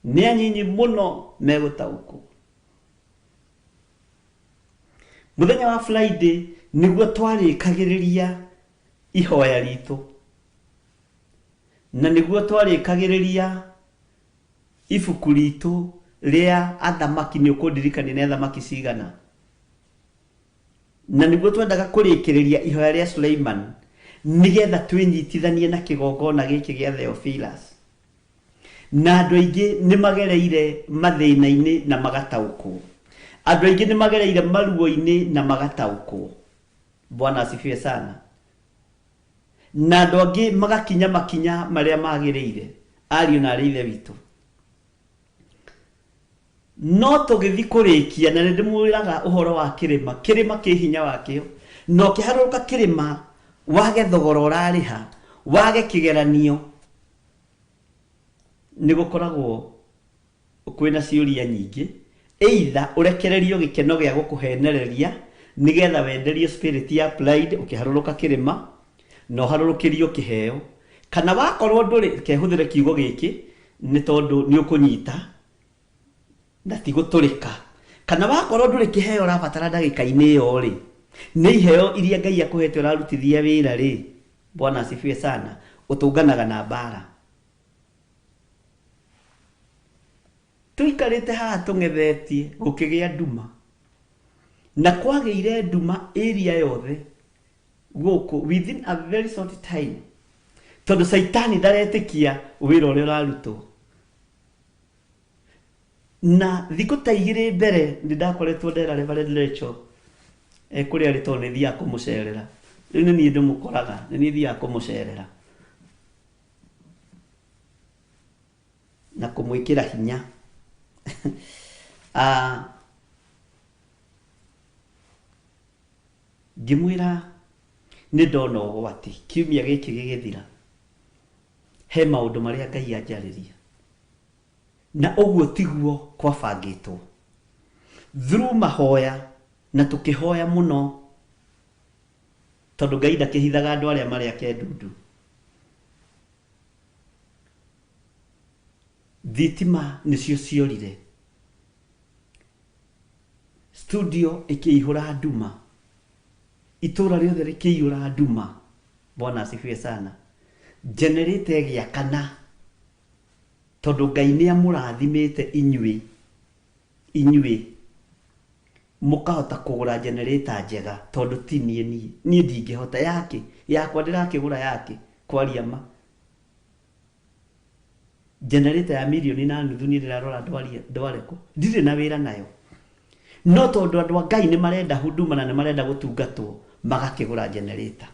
Nĩ anyinyi mũno megũtaũkwo. Mũthenya wa Friday nĩguo twarĩkagĩrĩria ihoya ritũ. Na nĩguo twarĩkagĩrĩria ibuku ritũ rĩa athamaki, nĩ ũkũndirikania nĩ athamaki cigana. Na nĩguo twendaga kũrĩkĩrĩria ihoya rĩa Suleiman nĩgetha twĩnyitithanie na kĩgongona gĩkĩ gĩa Theophilus. Na andũ aingĩ nĩ magereire mathĩna-inĩ na magataũkwo. Andũ aingĩ nĩ magereire maruo-inĩ na magataũkwo. Bwana asifiwe sana. Na andũ angĩ magakinya makinya marĩa magĩrĩire, ariũ na arĩ ithe witũ. No tũgĩthiĩ kũrĩkia, na nĩ ndĩmwĩraga ũhoro wa kĩrĩma, kĩrĩma kĩ hinya wakĩo. Na ũkĩharũrũka kĩrĩma, wage thogora ũrarĩha, wage kĩgeranio, nĩ gũkoragwo kwĩna ciũria nyingĩ. Either ũrekererio gĩkeno gĩa gũkũhenereria nĩgetha wenderio spirit ya pride ũkĩharũrũka kĩrĩma, na ũharũrũkĩrio kĩheo, kana wakorwo ndũrĩ, kehũthĩre kiugo gĩkĩ nĩ tondũ nĩ ũkũnyita na ti gũtũrĩka, kana wakorwo ndũrĩ kĩheo ũrabatara ndagĩka-inĩ ĩyo rĩ, nĩ iheo iria Ngai akũhete ũrarutithia wĩra rĩ, Bwana asifiwe sana, ũtũnganaga na mbara. Tũikarĩte haha tũng'ethetie gũkĩgĩa nduma, na kwagĩire nduma area yothe gũkũ within a very short time, tondũ Saitani ndaretĩkia wĩra ũrĩa ũrarutwo. Na thikũ ta igĩrĩ mbere nĩ ndakoretwo ndera Reverend Rachel kũrĩa arĩ tondũ nĩ thiaga kũmũcerera. Rĩu nĩ niĩ ndĩmũkoraga, nĩ niĩ thiaga kũmũcerera na kũmwĩkĩra hinya. Ngĩmwĩra nĩ ndona ũgwati kiumia gĩkĩ gĩgĩthira, he maũndũ marĩa Ngai anjarĩria, na ũguo tiguo kwabangĩtwo. Through mahoya na tũkĩhoya mũno, tondũ Ngai ndakĩhithaga andũ arĩa marĩ ake ndundu. Thitima nĩcio ciorire, studio ĩkĩihũra nduma, itũra rĩothe rĩkĩiyũra nduma. Bwana asifiwe sana. Generator ĩgĩakana, tondũ Ngai nĩ amũrathimĩte inyuĩ, inyuĩ mũkahota kũgũra generator njega, tondũ ti niĩ, niĩ niĩ ndingĩhota yake yakwa ndĩrakĩgũra yake kwaria ma. Generator ya mirioni na nuthu niĩ ndĩrarora ndware kũ, ndirĩ na wĩra nayo, no tondũ andũ a Ngai nĩ marenda huduma na nĩ marenda gũtungatwo, magakĩgũra generator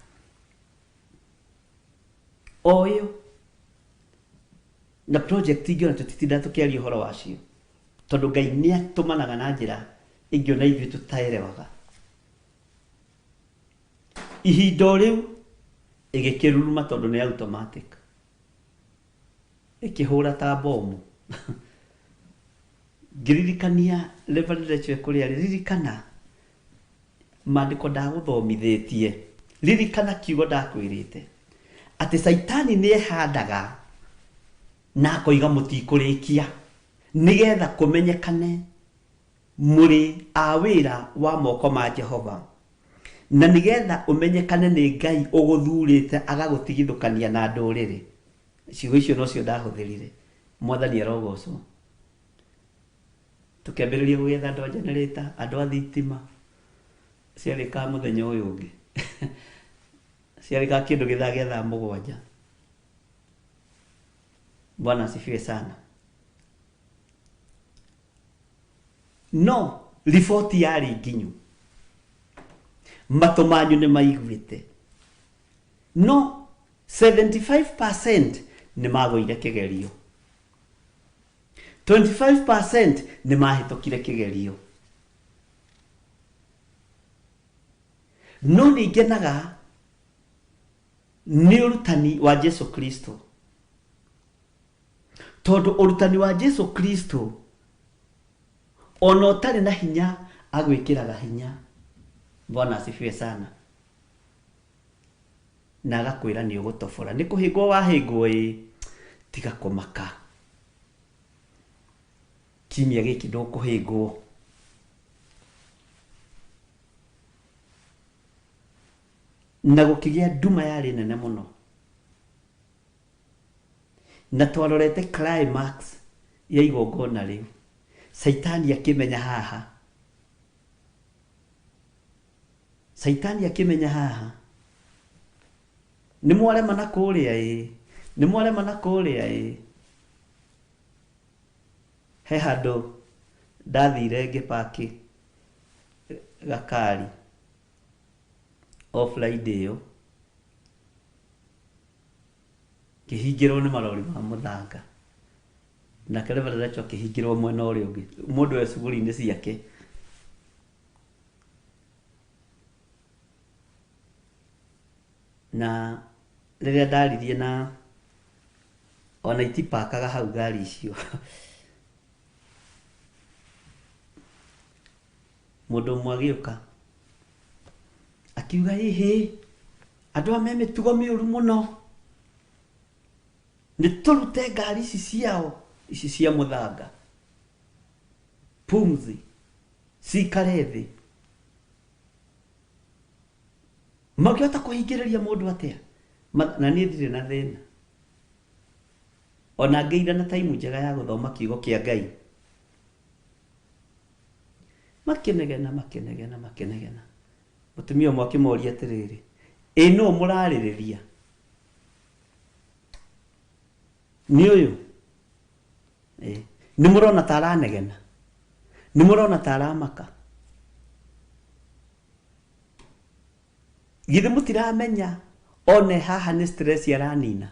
o ĩyo. Na project ingĩ ona tũtitinda tũkĩaria ũhoro wacio, tondũ Ngai nĩ atũmanaga na njĩra ĩngĩ ona ithuĩ tũtaerewaga. Ihinda o rĩu ĩgĩkĩruruma, tondũ nĩ automatic, ĩkĩhũra ta bomu. Ngĩririkania Reverend Rachel kũrĩa arĩ, ririkana maandĩko ndagũthomithĩtie, ririkana kiugo ndakwĩrĩte atĩ Caitani nĩ ehandaga na akoiga mũtikũrĩkia, nĩgetha kũmenyekane mũrĩ a wĩra wa moko ma Jehova, na nĩgetha ũmenyekane nĩ Ngai ũgũthurĩte agagũtigithũkania na ndũrĩrĩ. Ciugo icio nocio ndahũthĩrire. Mwathani arogocwo. Tũkĩambĩrĩria gũgĩetha andũ a generator, andũ a thitima, ciarĩkaga mũthenya ũyũ ũngĩ, ciarĩkaga kĩndũ gĩthaa gĩa thaa 7. Bwana asifiwe sana. No riboti yarĩ nginyu, matũ manyu nĩ maiguĩte, no 75% nĩ magũire kĩgerio, 25% nĩ mahĩtũkire kĩgerio. No nĩ ngenaga nĩ ũrutani wa Jesu Kristo, tondũ ũrutani wa Jesu Kristo ona ũtarĩ na hinya agwĩkĩraga hinya. Bwana asifiwe sana. Na agakwĩra nĩ ũgũtobora, nĩ kũhĩngwo wahĩngwo, ĩ tiga kũmaka, kiumia gĩkĩ ndũkũhĩngwo. Na gũkĩgĩa nduma yarĩ nene mũno, na twarorete climax ya igongona rĩu. Caitani akĩmenya haha, Caitani akĩmenya haha nĩ mwarema na kũrĩa, ĩ nĩ mwarema na kũrĩa, ĩ he handũ ndathire ngĩpaki gakari o Friday ĩyo, ngĩhingĩrwo nĩ marori ma mũthanga, nake Reverend Rachel akĩhingĩrwo mwena ũrĩa ũngĩ, mũndũ e cuguri-inĩ ciake. Na rĩrĩa ndaririe na ona itipakaga hau ngari icio, mũndũ ũmwe agĩũka akiuga, ĩhĩ, andũ aya me mĩtugo mĩũru mũno, nĩ tũrute ngari ici ciao, ici cia mũthanga, pumzi cikare thĩ. Mangĩhota kũhingĩrĩria mũndũ atĩa? Na niĩ ndirĩ na thĩna, ona ngĩire na taimu njega ya gũthoma kiugo kĩa Ngai. Makĩnegena, makĩnegena, makĩnegena. Mũtumia ũmwe akĩmoria atĩrĩrĩ, ĩ nũ mũrarĩrĩria? Nĩ ũyũ. Nĩ mũrona ta aranegena? Nĩ mũrona ta aramaka? Githĩ mũtiramenya one haha nĩ stress aranina?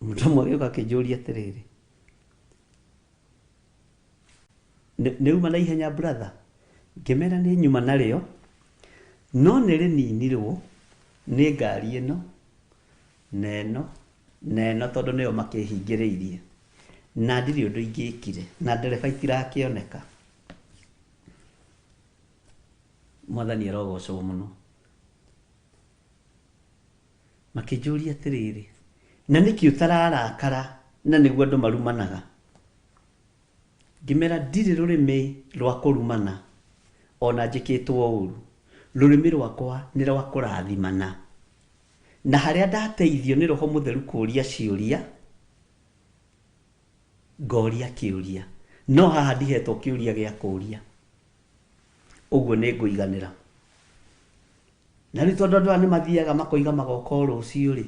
Mũndũ ũmwe agĩũka akĩnjũria atĩrĩrĩ, nĩ uma na ihenya brother? Ngĩmera nĩ nyuma narĩo, no nĩ rĩninirwo nĩ ngari ĩno na ĩno na ĩno tondũ nĩo makĩhingĩrĩirie na ndirĩ ũndũ ingĩkire na ndereba itirakĩoneka. Mwathani arogocwo mũno. Makĩnjũria atĩrĩrĩ, na nĩkĩ ũtararakara na nĩguo andũ marumanaga? Ngĩmera ndirĩ rũrĩmĩ rwa kũrumana ona njĩkĩtwo ũru. Rũrĩmĩ rwakwa nĩ rwa kũrathimana. Na harĩa ndateithio nĩ Roho Mũtheru kũũria ciũria, ngoria kĩũria. No haha ndihetwo kĩũria gĩa kũũria. Ũguo nĩ ngũiganĩra. Na rĩu tondũ andũ aya nĩ mathiaga makoiga magoka o rũciũ rĩ,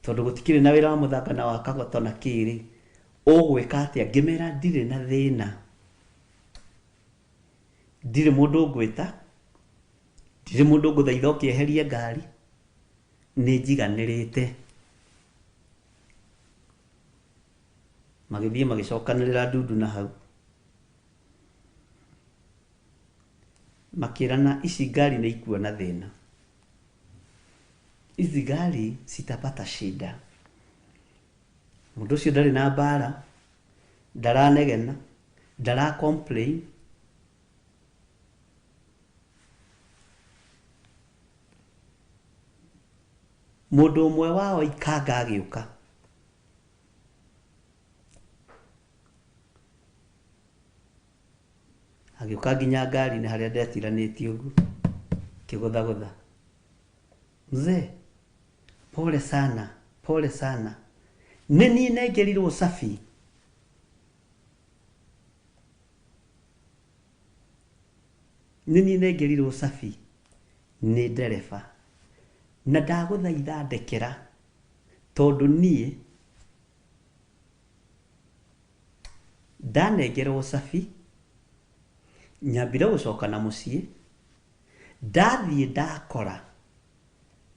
tondũ gũtikĩrĩ na wĩra wa mũthanga na wa kagoto na kĩ rĩ, ũgwĩka atĩa? Ngĩmera ndirĩ na thĩna. Ndirĩ mũndũ ngwĩta, ndirĩ mũndũ ngũthaitha ũkĩeherie ngari, nĩ njiganĩrĩte. Magĩthiĩ magĩcokanĩrĩra ndundu na hau. Makĩrana ici ngari nĩ ikuona thĩna. Ici ngari citapata shida. Mũndũ ũcio ndarĩ na mbara, ndaranegena, ndara complain. Mũndũ ũmwe wao ikanga agĩũka. Agĩũka nginya ngari-inĩ harĩa ndetiranĩtie ũguo, kĩgũthagũtha. Mzee, pole sana, pole sana. Nĩ niĩ nengerirwo cabi. Nĩ niĩ nengerirwo cabi nĩ ndereba. Na ndagũthaitha ndekera tondũ niĩ ndanengerwo cabi nyambire gũcoka na mũciĩ, ndathiĩ ndakora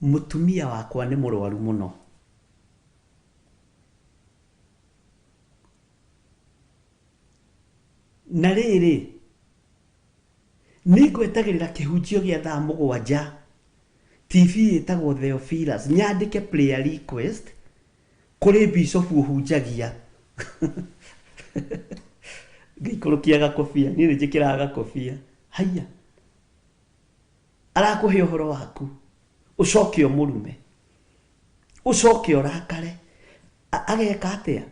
mũtumia wakwa nĩ mũrwaru mũno. Na rĩrĩ, nĩ ngwetagĩrĩra kĩhunjio gĩa thaa 7 TV ĩtagwo Theophilus, nyandĩke prayer request kũrĩ bishop ũhunjagia. Ngĩikũrũkia gakobia, niĩ nĩ njĩkĩraga gakobia. Haiya, arakũhe ũhoro waku, ũcoke ũmũrume, ũcoke ũrakare. Ageka atĩa?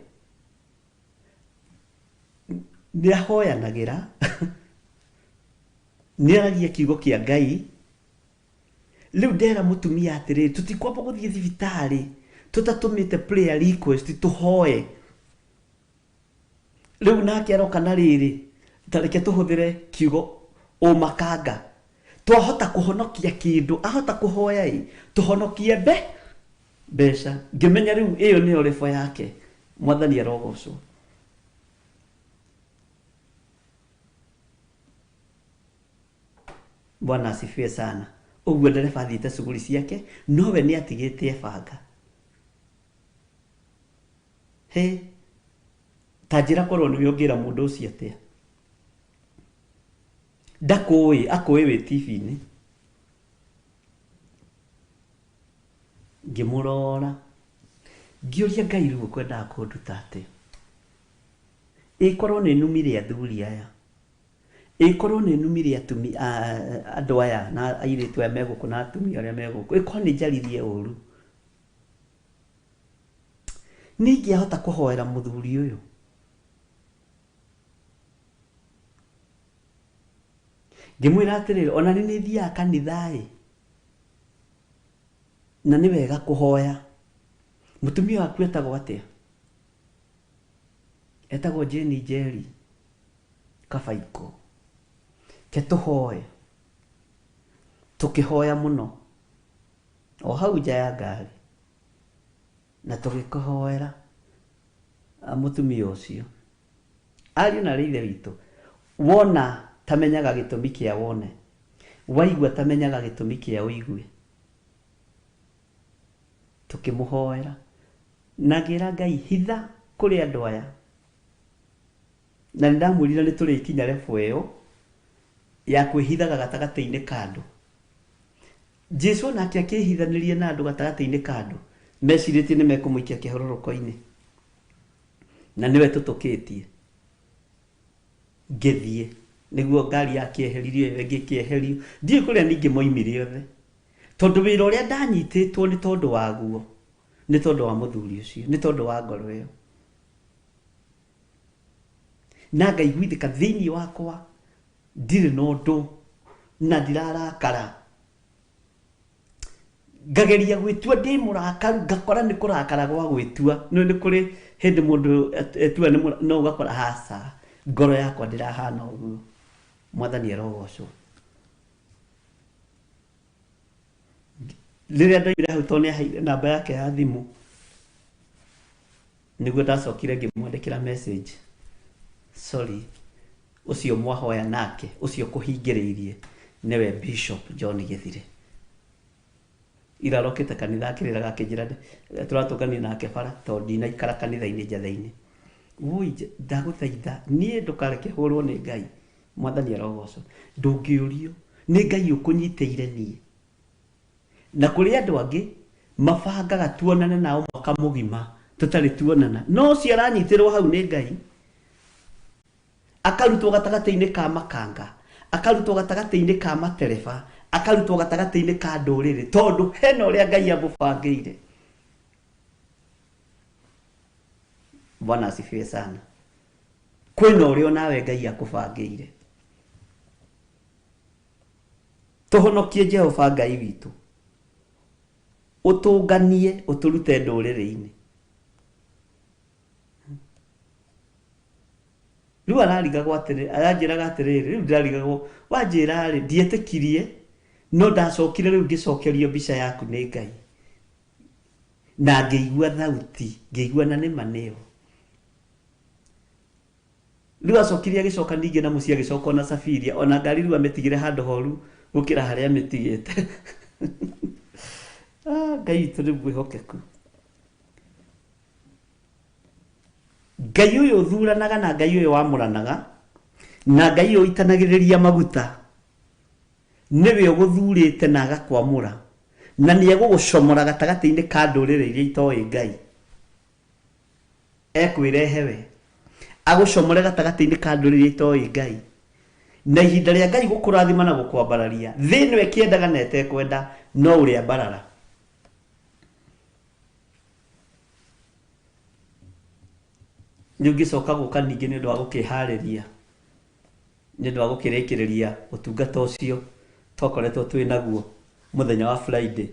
Nĩ ahoyanagĩra, nĩ aragia kiugo kĩa Ngai. Rĩu ndera mũtumia atĩrĩrĩ, tũtikwamba gũthiĩ thibitarĩ tũtatũmĩte prayer request tũhoe. Rĩu nake aroka na rĩrĩ, ta reke tũhũthĩre kiugo ũmakanga. Twahota kũhonokia kĩndũ, ahota kũhoya ĩ, tũhonokie mbeca. Ngĩmenya rĩu ĩyo nĩyo rebo yake. Mwathani arogocwo. Bwana asifiwe sana. Ũguo ndereba athiĩte cuguri ciake, nowe nĩ atigĩte ebanga. He, ta njĩra korwo nĩwe ũngĩra mũndũ ũcio atĩa? Ndakũĩ, akũĩ wĩ TV-inĩ. Ngĩmũrora, ngĩũria Ngai rĩu ũkwendaga kũnduta atĩa? Ĩkorwo nĩ numire athuri aya, ĩkorwo nĩ numire andũ aya na airĩtu aya me gũkũ na atumia arĩa me gũkũ, ĩkorwo nĩ njaririe ũru, nĩ ingĩahota kũhoera mũthuri ũyũ? Ngĩmwĩra atĩrĩrĩ, ona nĩ nĩ thiaga kanitha ĩ, na nĩ wega kũhoya. Mũtumia waku etagwo atĩa? Etagwo Jane Njeri Kabaiko. Ke tũhoe. Tũkĩhoya mũno o hau nja ya ngari. Na tũgĩkũhoera mũtumia ũcio. Ariũ na aarĩ a Ithe witũ, wona tamenyaga gĩtũmi kĩa wone, waigua tamenyaga gĩtũmi kĩa ũigue. Tũkĩmũhoera na ngĩra Ngai hitha kũrĩ andũ aya. Na nĩ ndamwĩrire nĩ tũrĩkinya level ĩyo ya kwĩhithaga gatagatĩ-inĩ ka andũ. Jesu onake akĩhithanĩria na andũ gatagatĩ-inĩ ka andũ, mecirĩtie nĩ mekũmũikia kĩhororoko-inĩ. Na nĩwe tũtũkĩtie. Ngĩthiĩ nĩguo ngari yakĩeheririo ĩyo ĩngĩ ĩkĩeherio. Ndiũĩ kũrĩa ningĩ moimire othe. Tondũ wĩra ũrĩa ndanyitĩtwo nĩ tondũ waguo, nĩ tondũ wa mũthuri ũcio, nĩ tondũ wa ngoro ĩyo. Na ngaiguithĩka thĩinĩ wakwa ndirĩ na ũndũ na ndirarakara. Ngageria gwĩtua ndĩ mũrakaru, ngakora nĩ kũrakara gwa gwĩtua. Nĩ nĩ kũrĩ hĩndĩ mũndũ etua nĩ no ũgakora haca, ngoro yakwa ndĩrahana ũguo. Mwathani arogocwo. Rĩrĩa ndoimire hau tondũ nĩaheire namba yake ya thimũ, nĩguo ndacokire ngĩmwandĩkĩra message. Sorry, ũcio mwahoya nake, ũcio kũhingĩrĩirie nĩwe Bishop John Gĩthire. Ira arokĩte kanitha akĩrĩraga akĩnjĩra tũratũngania nake bara tondũ ndinaikara kanitha-inĩ njatha-inĩ. Woi ndagũthaitha niĩ ndũkareke hũrwo nĩ Ngai. Mwathani arogocwo. Ndũngĩũrio nĩ Ngai ũkũnyitĩire niĩ. Na kũrĩ andũ angĩ mabangaga tuonane nao mwaka mũgima tũtarĩ tuonana. No ũcio aranyitĩrwo hau nĩ Ngai. Akarutwo gatagatĩ-inĩ ka makanga, akarutwo gatagatĩ-inĩ ka matereba, akarutwo gatagatĩ-inĩ ka ndũrĩrĩ tondũ hena ũrĩa Ngai amũbangĩire. Bwana asifiwe sana. Kwĩna ũrĩa onawe Ngai akũbangĩire. Tũhonokie Jehova Ngai witũ. Ũtũnganie ũtũrute ndũrĩrĩ-inĩ. Rĩu ararigagwo atĩrĩ, aranjĩraga atĩrĩrĩ, rĩu ndĩrarigagwo, wanjĩra rĩ, ndietĩkirie, no ndacokire rĩu ngĩcokerio mbica yaku nĩ Ngai. Na ngĩigua thauti, ngĩigua na nĩma nĩyo. Rĩu acokire agĩcoka ningĩ na mũciĩ agĩcoka ona Safiria, ona ngari rĩu amĩtigire handũ horu gũkĩra harĩa amĩtigĩte. Ngai witũ nĩ mwĩhokeku. Ngai ũyũ ũthuranaga na Ngai ũyũ wamũranaga na Ngai ũyũ ũitanagĩrĩria maguta nĩwe ũgũthurĩte na agakwamũra na nĩ egũgũcomora gatagatĩ-inĩ ka ndũrĩrĩ iria itoĩ Ngai. Ekwĩrehe we agũcomore gatagatĩ-inĩ ka ndũrĩrĩ iria itoĩ Ngai. Na ihinda rĩa Ngai gũkũrathima na gũkwambararia, thĩ ĩno ĩkĩendaga na ĩtekwenda no ũrĩambarara. Rĩu ngĩcoka gũka ningĩ nĩ ũndũ wa gũkĩharĩria, nĩ ũndũ wa gũkĩrĩkĩrĩria ũtungata ũcio twakoretwo twĩ naguo mũthenya wa Friday.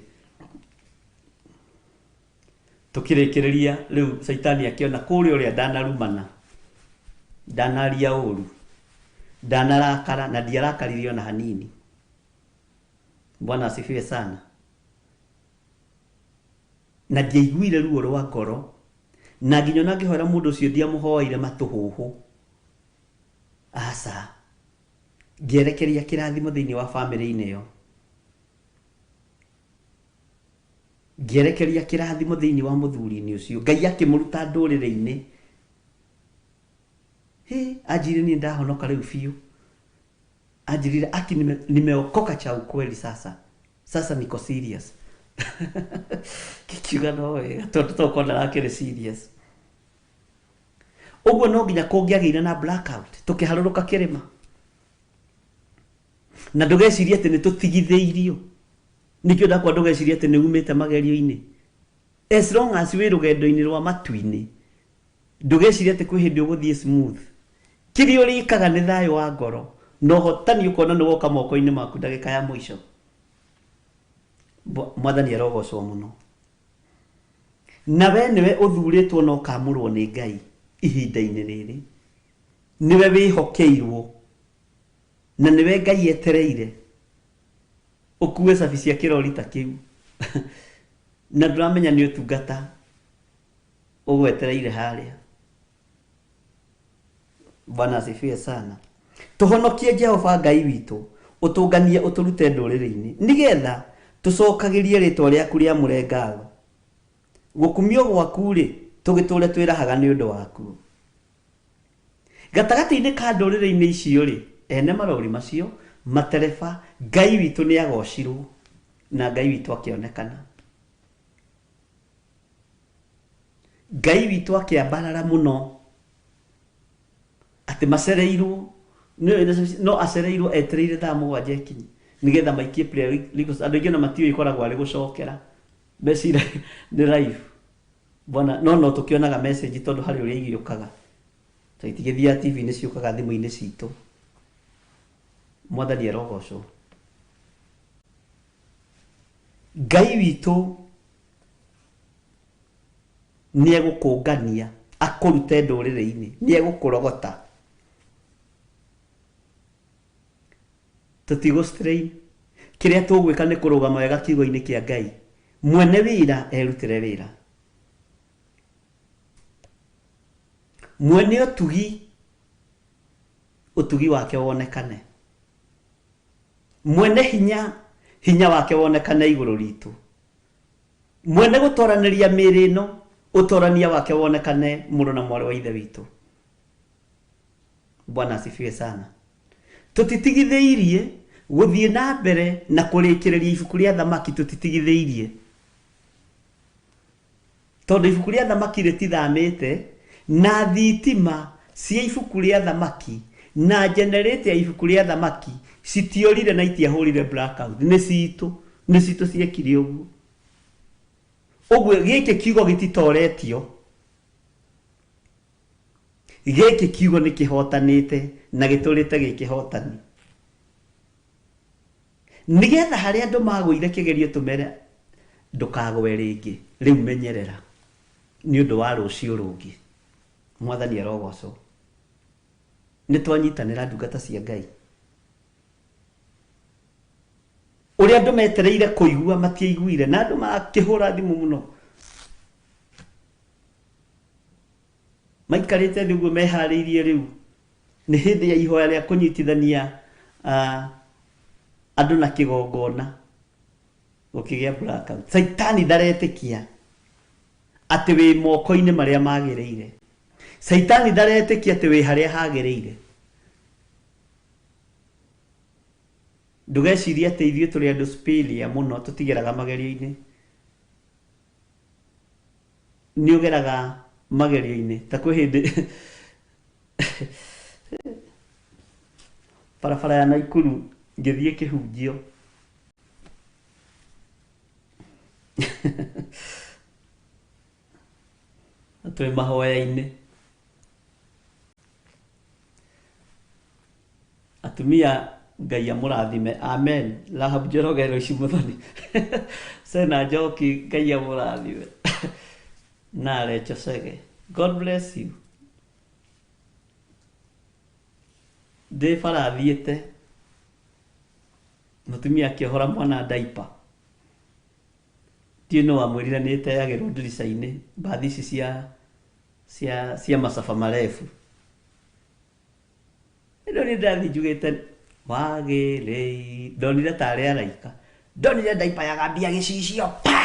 Tũkĩrĩkĩrĩria rĩu Caitani akĩona kũrĩa ũrĩa ndanarumana, ndanaria ũru, ndanarakara na ndiarakaririe ona hanini. Bwana asifiwe sana. Na ndiaiguire ruo rwa ngoro na nginya ona ngĩhoera mũndũ ũcio ndiamũhoeire matũhũhũ. Aca. Ngĩerekeria kĩrathimo thĩinĩ wa bamĩrĩ-inĩ ĩyo. Ngĩerekeria kĩrathimo thĩinĩ wa mũthuri-inĩ ũcio. Ngai akĩmũruta ndũrĩrĩ-inĩ. Hĩ, anjĩrire niĩ ndahonoka rĩu biũ. Anjĩrire aki nimeokoka cha ukweli sasa. Sasa niko serious. Kikiuga no wega tondũ tokorwo ndarakĩrĩ serious. Ũguo no nginya kũngĩagĩire na blackout tũkĩharũrũka kĩrĩma. Na ndũgecirie atĩ nĩ tũtigithĩirio. Nĩkĩo ndakwa ndũgecirie atĩ nĩ umĩte magerio-inĩ. As long as wĩ rũgendo-inĩ rwa matu-inĩ, ndũgecirie atĩ kwĩ hĩndĩ ũgũthiĩ smooth. Kĩrĩa ũrĩkaga nĩ thayũ wa ngoro na ũhotani ũkona nĩ woka moko-inĩ maku ndagĩka ya mũico. Mwathani arogocwo mũno. Na we nĩwe ũthurĩtwo na ũkamũrwo nĩ Ngai ihinda-inĩ rĩrĩ. Nĩwe wĩhokeirwo na nĩwe Ngai etereire ũkue cabi cia kĩrori ta kĩu. Na ndũramenya nĩ ũtungata. Ũgwetereire harĩa. Bwana asifiwe sana. Tũhonokie Jehova Ngai witũ, ũtũnganie ũtũrute ndũrĩrĩ-inĩ, nĩgetha tũcokagĩrie rĩtwa rĩaku rĩamũre ngatho. Gũkumio gwaku-rĩ, tũgĩtũre twĩrahaga nĩ ũndũ waku. Gatagatĩ-inĩ ka ndũrĩrĩ-inĩ icio-rĩ, ene marori macio, matereba, Ngai witũ nĩ agocirwo na Ngai witũ akĩonekana. Ngai witũ akĩambarara mũno atĩ macereirwo, no acereirwo etereire thaa 7 ikinye nĩgetha maikie prayer request. Andũ aingĩ ona matiũĩ ikoragwo arĩ gũcokera mecira nĩ live. Bwana, no tũkĩonaga message tondũ harĩ ũrĩa igĩũkaga. Tũitigĩthiaga TV-inĩ ciũkaga thimũ-inĩ citũ. Mwathani arogocwo. Ngai witũ nĩ egũkũngania akũrute ndũrĩrĩ-inĩ, nĩ egũkũrogota. Tũtigũ strain. Kĩrĩa tũgwĩka nĩ kũrũgama wega kiugo-inĩ kĩa Ngai. Mwene wĩra erutĩre wĩra. Mwene ũtugi, ũtugi wake wonekane. Mwene hinya, hinya wake wonekane igũrũ ritũ. Mwene gũtoranĩria mĩĩrĩ ĩno, ũtorania wake wonekane mũrũ na mwarĩ wa ithe witũ. Bwana asifiwe sana. Tũtitigithĩirie gũthiĩ na mbere na kũrĩkĩrĩria ibuku rĩa thamaki, tũtitigithĩirie. Tondũ ibuku rĩa thamaki rĩtithamĩte, na thitima cia ibuku rĩa thamaki na generator ya ibuku rĩa thamaki citiorire na itiahũrire blackout. Nĩ citũ, nĩ citũ ciekire ũguo. Ũguo gĩkĩ kiugo gĩtitoretio. Gĩkĩ kiugo nĩ kĩhotanĩte na gĩtũrĩte gĩkĩhotani. Nĩgetha harĩa andũ magũire kĩgerio tũmere ndũkagwe rĩngĩ, rĩu menyerera nĩ ũndũ wa rũciũ rũngĩ. Mwathani arogocwo. Nĩ twanyitanĩra ndungata cia Ngai. Ũrĩa andũ metereire kũigua matiaiguire, na andũ makĩhũra thimũ mũno. Maikarĩte thĩ ũguo meharĩirie rĩu. Nĩ hĩndĩ ya ihoya rĩa kũnyitithania, andũ na kĩgongona. Gũkĩgĩa blackout. Caitani ndaretĩkia atĩ wĩ moko-inĩ marĩa magĩrĩire. Caitani ndaretĩkia atĩ wĩ harĩa hagĩrĩire. Ndũgecirie atĩ ithuĩ tũrĩ andũ superior mũno tũtigeraga magerio-inĩ. Nĩ ũgeraga magerio-inĩ. Ta kwĩ hĩndĩ barabara ya Naikuru ngĩthiĩ kĩhunjio. Twĩ mahoya-inĩ. Atumia Ngai amũrathime. Amen. Rahab Njoroge Rũci Mũthoni. Sena Njoki Ngai amũrathime. Na Recho Chege. God bless you. Ndĩ bara thiĩte. Mũtumia akĩohora mwana diaper. Ndiũĩ nũ wamwĩrire nĩ ĩteagĩrwo ndirica-inĩ, mbathi ici cia macaba marefu. Ĩno nĩ ndathiĩ njugĩte wagĩrĩire, ndonire tarĩ araika. Ndonire diaper ya gambia gĩcicio pa!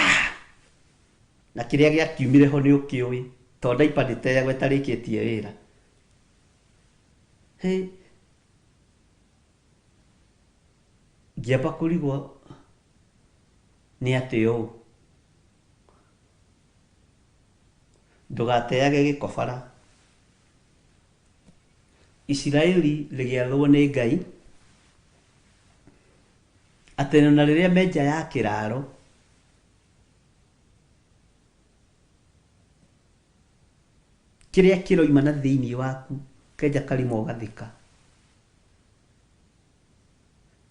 Na kĩrĩa gĩakiumire ho nĩ ũkĩũĩ, tondũ diaper ndĩteagwo ĩtarĩkĩtie wĩra. Hĩ! Ngĩamba kũrigwo nĩ atĩ ũũ. Ndũgateage gĩko bara. Isiraeli rĩgĩathwo nĩ Ngai atĩ ona rĩrĩa me nja ya kĩraro kĩrĩa kĩroima na thĩinĩ waku kenja karima ũgathika.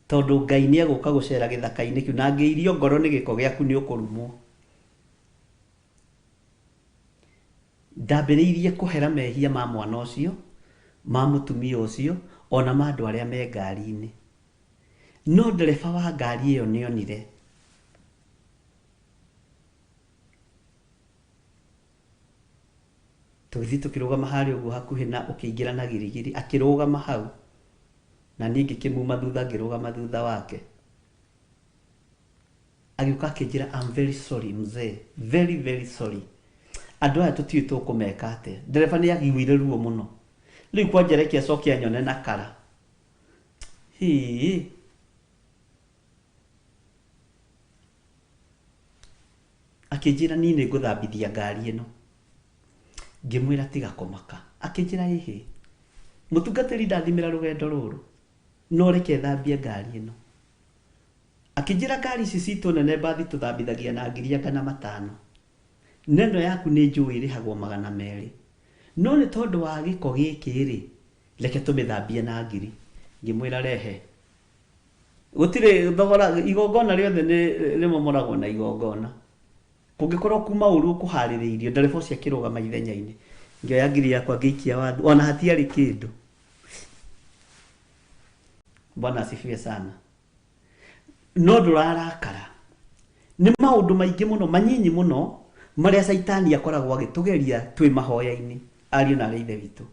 Tondũ Ngai nĩ egũka gũcera gĩthaka-inĩ kĩu na angĩirio ngoro nĩ gĩko gĩaku nĩ ũkũrumwo. Ndambĩrĩirie kũhera mehia ma mwana ũcio, ma mũtumia ũcio, ona ma andũ arĩa me ngari-inĩ. No ndereba wa ngari ĩyo nĩonire. Tũgĩthiĩ tũkĩrũgama harĩa ũguo hakuhĩ na ũkĩingĩra na girigiri, akĩrũgama hau na niĩ ngĩkĩmuma thutha, ngĩrũgama thutha wake. Agĩũka akĩnjĩra, I'm very sorry mzee, very very sorry, andũ aya tũtiũĩ tũkũmeka atĩa. Ndereba nĩ agiguire ruo mũno. Rĩu kwanja reke acoke anyone na kara. Hii. Akĩnjĩra niĩ nĩ ngũthambithia ngari ĩno. Ngĩmwĩra tiga kũmaka. Akĩnjĩra ĩhĩ, mũtungatĩri ndathimĩra rũgendo rũrũ, no reke thambie ngari ĩno. Akĩnjĩra ngari ici citũ nene mbathi tũthambithagia na ngiri angana 500. Neno yaku nĩ njũĩ ĩrĩhagwo 200. No nĩ tondũ wa gĩko gĩkĩ rĩ, reke tũmĩthambie na ngiri. Ngĩmwĩra rehe. Gũtirĩ thogora, igongona rĩothe nĩ rĩmomoragwo na igongona. Kũngĩkorwo kuma ũru ũkũharĩrĩirio, ndereba ũcio akĩrũgama ithenya-inĩ. Ngĩoya ngiri yakwa ngĩikia wathu, ona hatiarĩ kĩndũ. Bwana asifiwe sana. No ndũrarakara. Nĩ maũndũ maingĩ mũno, manyinyi mũno, marĩa Caitani akoragwo agĩtũgeria twĩ mahoya-inĩ, ariũ na arĩ ithe witũ.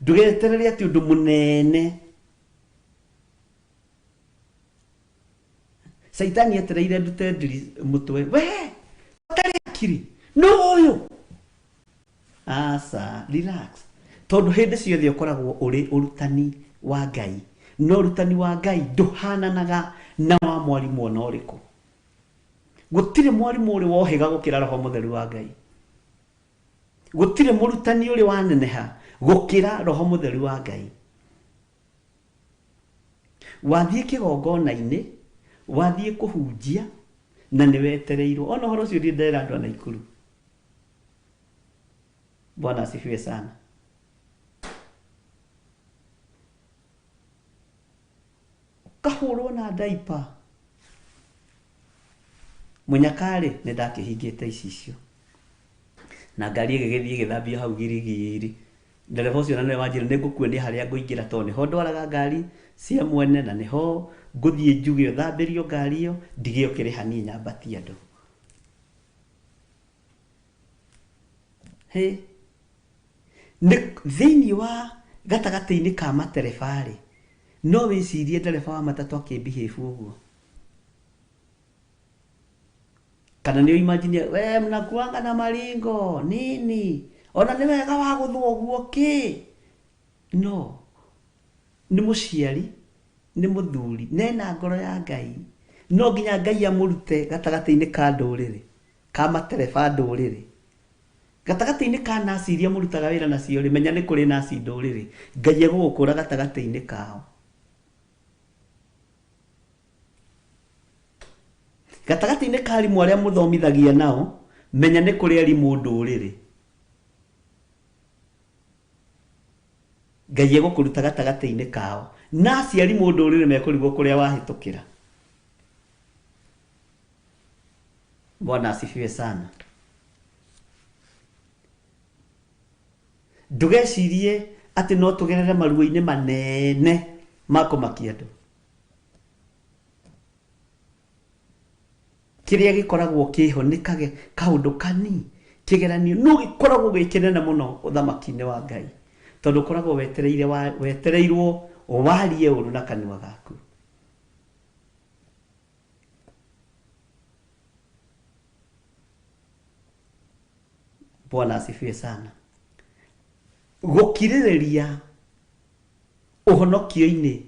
Ndũgeterere atĩ ũndũ mũnene. Caitani etereire ndute ndiri mũtwe. We, ũtarĩ akiri, nũ ũyũ? Aca, relax. Tondũ hĩndĩ ciothe ũkoragwo ũrĩ ũrutani wa Ngai. No ũrutani wa Ngai ndũhananaga na wa mwarimũ ona ũrĩkũ. Gũtirĩ mwarimũ ũrĩ wohĩga gũkĩra Roho Mũtheru wa Ngai. Gũtirĩ mũrutani ũrĩ waneneha gũkĩra Roho Mũtheru wa Ngai. Wathiĩ kĩgongona-inĩ, wathiĩ kũhunjia, na nĩ wetereirwo. Ona ũhoro ũcio ndiĩ ndera andũ a Naikuru. Bwana asifiwe sana. Ũkahũrwo na ndaipa. Mũnyakarĩ nĩ ndakĩhingĩte icicio. Na ngari ĩgĩgĩthiĩ ĩgĩthambio hau girigiri. Ndereba ũcio na nĩwe wanjĩra nĩ ngũkuonia harĩa ngũingĩra tondũ nĩho ndwaraga ngari cia mwene na nĩho ngũthiĩ njuge ũthambĩrio ngari ĩyo, ndige ũkĩrĩha niĩ nyambatie andũ. Hĩ. Nĩ thĩinĩ wa gatagatĩ-inĩ ka matereba-rĩ, no wĩcirie ndereba wa matatũ akĩmbihĩbu ũguo. Kana nĩ ũimagine, we mnakuanga na maringo nini, ona nĩ wega wa gũthwo ũguo kĩ? No, nĩ mũciari, nĩ mũthuri, nena ngoro ya Ngai. No nginya Ngai amũrute gatagatĩ-inĩ ka ndũrĩrĩ, ka matereba ndũrĩrĩ. Gatagatĩ-inĩ ka nasi iria mũrutaga wĩra nacio rĩ, menya nĩ kũrĩ nasi ndũrĩrĩ. Ngai egũgũkũra gatagatĩ-inĩ kao. Gatagatĩ-inĩ ka arimũ arĩa mũthomithagia nao, menya nĩ kũrĩ arimũ ndũrĩrĩ. Ngai egũkũruta gatagatĩ-inĩ kao. Na aciari mũndũ ũrĩrĩ mekũrigwo kũrĩa wahĩtũkĩra. Bwana asifiwe sana. Ndũgecirie atĩ no tũgerere maruo-inĩ manene ma kũmakia andũ. Kĩrĩa gĩkoragwo kĩho nĩ kage kaũndũ kani kĩgeranio no gĩkoragwo gĩ kĩnene mũno ũthamaki-inĩ wa Ngai, tondũ ũkoragwo wetereirwo warie ũru na kanua gaku. Bwana asifiwe sana. Gũkirĩrĩria ũhonokio-inĩ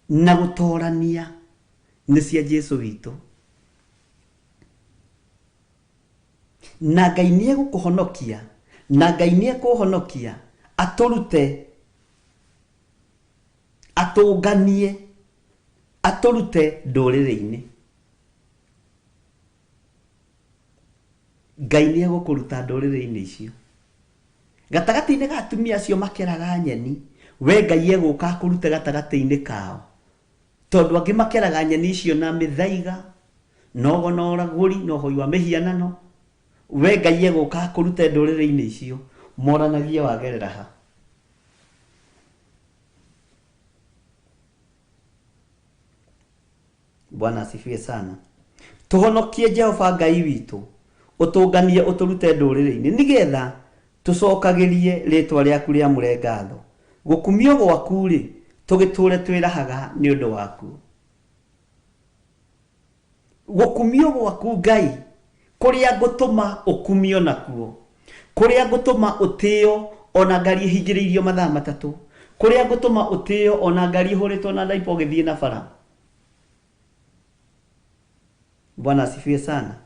na gũtorania nĩ cia Jesũ witũ. Na Ngai nĩ egũkũhonokia, na Ngai nĩ ekũhonokia, atũrute, atũnganie, atũrute ndũrĩrĩ-inĩ. Ngai nĩ egũkũruta ndũrĩrĩ-inĩ icio. Gatagatĩ-inĩ ga atumia acio makeraga nyeni, we Ngai egũka akũrute gatagatĩ-inĩ kao. Tondũ angĩ makeraga nyeni icio na mĩthaiga, na ũgo na ũragũri, na ũhoi wa mĩhianano, we Ngai egũka akũrute ndũrĩrĩ-inĩ icio, moranagie wagerera ha. Bwana asifiwe sana. Tũhonokie Jehova Ngai witũ, Ũtũnganie ũtũrute ndũrĩrĩ-inĩ, nĩgetha tũcokagĩrie rĩtwa rĩaku rĩamũre ngatho. Gũkumio gwaku-rĩ, tũgĩtũre twĩrahaga nĩ ũndũ waku. Gũkumio gwaku Ngai, kũrĩa ngũtũma ũkumio nakuo, kũrĩa ngũtũma ũtĩo ona ngari ĩhingĩrĩirio mathaa matatũ, kũrĩa ngũtũma ũtĩo ona ngari ĩhũrĩtwo na ndaipa ũgĩthiĩ na bara. Bwana asifiwe sana.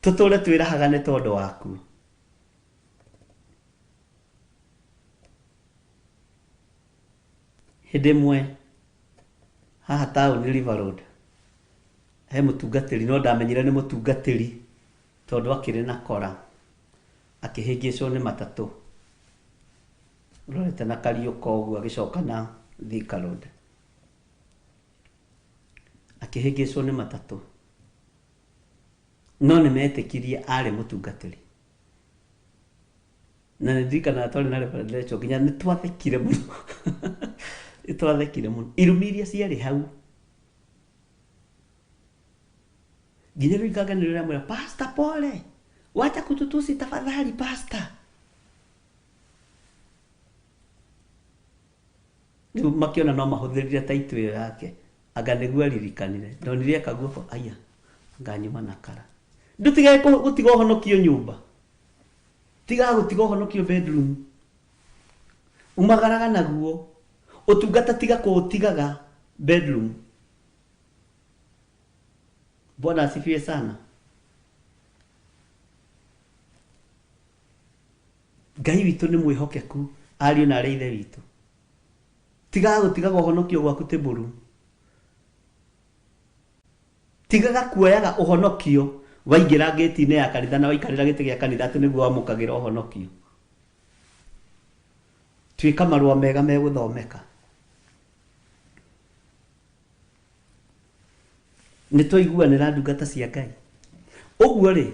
Tũtũre twĩrahaga nĩ tondũ waku. Hĩndĩ ĩmwe haha taũni River Road he mũtungatĩri, no ndamenyire nĩ mũtungatĩri tondũ akĩrĩ na kora, akĩhĩngĩcwo nĩ matatũ rorete na Kariũka ũguo, agĩcoka na Thika Road, akĩhĩngĩcwo nĩ matatũ, no nĩ metĩkirie arĩ mũtungatĩri. Na nĩ ndirikanaga twarĩ na Reverend Rachel nginya nĩ twathekire mũno, nĩ twathekire mũno, irumi iria ciarĩ hau nginya rĩu ikanganĩrĩra rĩamwĩra, "Pastor, pole, wacha kututusi tafadhali, pastor." Rĩu makĩona no mahũthĩrire taitũ ĩyo yake, anga nĩguo aririkanire. Ndonire eka guoko, aya anga nyuma na kara. Ndũtigage gũtiga ũhonokio nyũmba, tigaga gũtiga ũhonokio bedroom, umagaraga naguo. Ũtungata tiga kũũtigaga bedroom. Bwana asifiwe sana. Ngai witũ nĩ mwĩhokeku, ariũ na arĩa ithe witũ. Tigaga gũtigaga ũhonokio gwaku tĩbũru, tigaga kuoyaga ũhonokio waingĩra ngĩti-inĩ ya kanitha na waikarĩra gĩtĩ gĩa kanitha atĩ nĩguo wamũkagĩra ũhonokio. Tuĩka marũa mega megũthomeka. Nĩ twaiguanĩra, ndungata cia Ngai? Ũguo rĩ,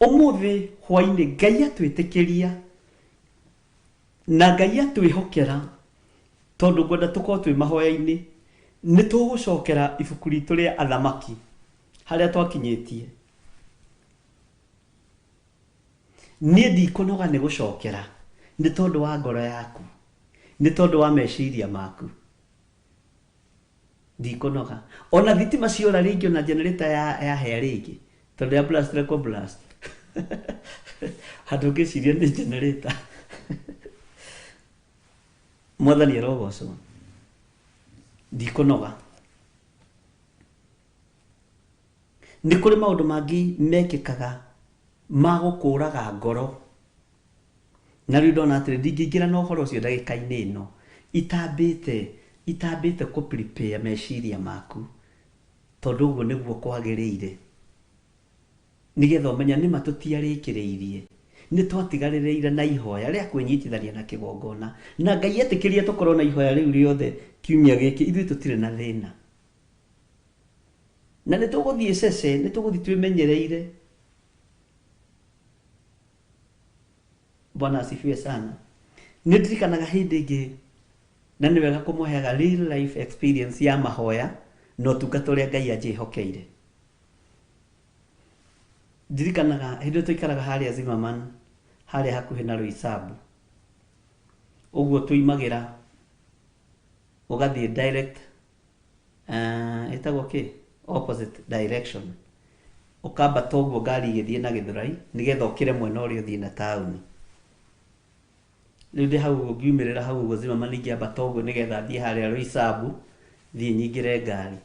ũmũthĩ hwainĩ Ngai atwĩtĩkĩria na Ngai atwĩhokera, tondũ ngwenda tũkorwo twĩ mahoya-inĩ, nĩ tũgũcokera ibuku ritũ rĩa Athamaki harĩa twakinyĩtie. Niĩ ndikũnoga nĩ gũcokera, nĩ tondũ wa ngoro yaku, nĩ tondũ wa meciria maku. Ndikũnoga ona thitima ciora rĩngĩ, ona generator ya yahĩa rĩngĩ, tondũ ya blast rekwo blast handũ ngĩciria nĩ generator. Mwathani arogocwo. Ndikũnoga. Nĩ kũrĩ maũndũ mangĩ mekĩkaga ma gũkũraga ngoro, na rĩu ndona atĩrĩ, ndingĩingĩra na ũhoro ũcio ndagĩka-inĩ ĩno itambĩte kũ prepare meciria maku, tondũ ũguo nĩguo kwagĩrĩire, nĩgetha ũmenya nĩma tũtiarĩkĩrĩirie, nĩ twatigarĩrĩire na ihoya rĩa kwĩnyitithania na kĩgongona. Na Ngai etĩkĩrie tũkorwo na ihoya rĩu rĩothe kiumia gĩkĩ, ithuĩ tũtirĩ na thĩna, na nĩ tũgũthiĩ cece, nĩ tũgũthiĩ twĩmenyereire. Bwana asifiwe sana. Nĩ ndirikanaga hĩndĩ ĩngĩ, na nĩ wega kũmũheaga real life experience ya mahoya na ũtungata ũrĩa Ngai anjĩhokeire. Ndirikanaga hĩndĩ ĩyo tũikaraga harĩa Zimmerman, harĩa hakuhĩ na Roysambu ũguo, tuimagĩra ũgathiĩ direct, ĩtagwo kĩ, opposite direction, ũkambata ũguo ngari igĩthiĩ na Gĩthũrai, nĩgetha ũkĩre mwena ũrĩa ũthiĩ na taũni. Rĩu ndĩ hau ũguo, ngiumĩrĩra hau ũguo Zimmerman, ingĩambata ũguo nĩgetha thiĩ harĩa Roysambu, thiĩ nyingĩre ngari.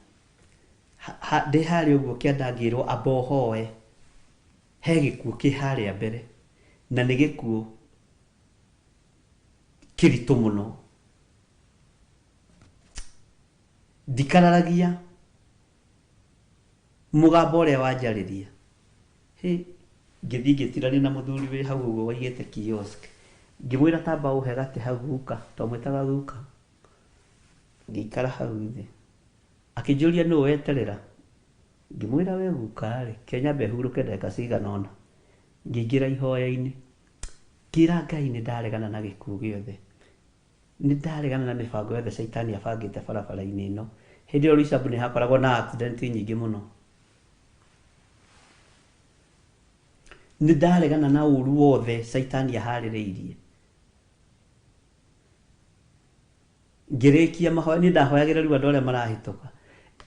Ndĩ harĩa ũguo kĩanda, ngĩrwo amba ũhoe, he gĩkuũ kĩ harĩa mbere, na nĩ gĩkuũ kĩritũ mũno. Ndikararagia mũgambo ũrĩa wanjarĩria. Hĩ, ngĩthiĩ ngĩtirania na mũthuri wĩ hau ũguo waigĩte kiosk, ngĩmwĩra, "Tamba ũhe gatĩ hau, guka." Twamwĩtaga guka. Ngĩikara hau thĩ, akĩnjũria, "Nũ weterera?" Ngĩmwĩra, "We guka rĩ, ke nyambe hurũke ndagĩka cigana ũna." Ngĩingĩra ihoya-inĩ, ngĩra Ngai nĩ ndaregana na gĩkuũ gĩothe, nĩ ndaregana na mĩbango yothe caitani abangĩte barabara-inĩ ĩno. Hĩndĩ ĩyo Roysambu nĩ hakoragwo na accident nyingĩ mũno. Nĩ ndaregana na ũru wothe Caitani aharĩrĩirie. Ngĩrĩkia mahoya, niĩ ndahoyagĩra rĩu andũ arĩa marahĩtũka.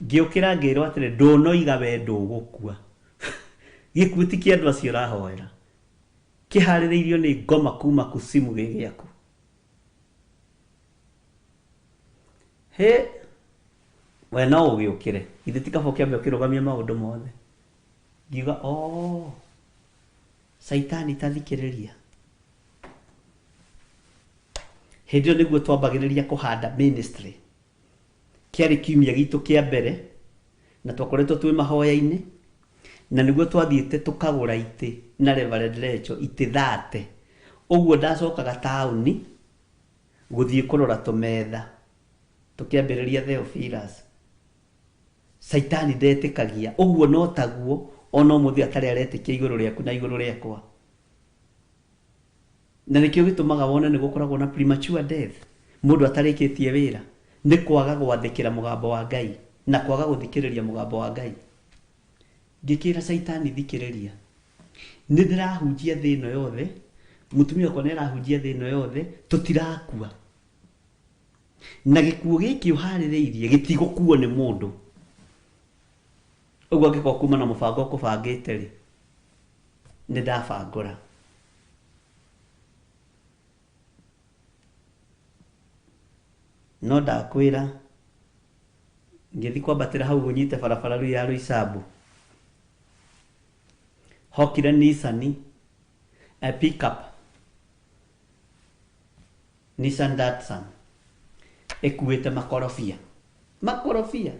Ngĩũkĩra ngĩrwo atĩrĩ, ndũnoiga we ndũgũkua. Gĩkuũ ti kĩa andũ acio ũrahoera. Kĩharĩrĩirio nĩ ngoma kuma kusimu gĩ gĩaku. Hĩ, we no ũgĩũkĩre. Githĩ ti kaba ũkĩambe ũkĩrũgamie maũndũ mothe. Ngiuga, oh, Caitani ta thikĩrĩria. Hĩndĩ ĩyo nĩguo twambagĩrĩria kũhanda ministry. Kĩarĩ kiumia gitũ kĩa mbere, na twakoretwo twĩ mahoya-inĩ, na nĩguo twathiĩte tũkagũra itĩ na Reverend Recho, itĩ 30. Ũguo ndacokaga taũni gũthiĩ kũrora tũmetha, tũkĩambĩrĩria Theophilus. Caitani ndetĩkagia, ũguo no taguo ona ũmũthĩ atarĩ aretĩkia igũrũ rĩaku na igũrũ rĩakwa. Na nĩkĩo gĩtũmaga wone nĩ gũkoragwo na premature death, mũndũ atarĩkĩtie wĩra, nĩ kwaga gwathĩkĩra mũgambo wa Ngai na kwaga gũthikĩrĩria mũgambo wa Ngai. Ngĩkĩra Caitani thikĩrĩria, nĩ ndĩrahunjia thĩ ĩno yothe, mũtumia wakwa nĩ arahunjia thĩ ĩno yothe, tũtirakua. Na gĩkuũ gĩkĩ ũharĩrĩirie gĩtigũkuo nĩ mũndũ. Ũguo angĩkorwo kuma na mũbango ũkũbangĩte rĩ, nĩ ndabangũra. No ndakwĩra, ngĩthiĩ kwambatĩra hau ũnyite barabara rĩu ya Roysambu. Hokire Nissan, pickup, Nissan Datsun, ĩkuĩte makorobia. Makorobia.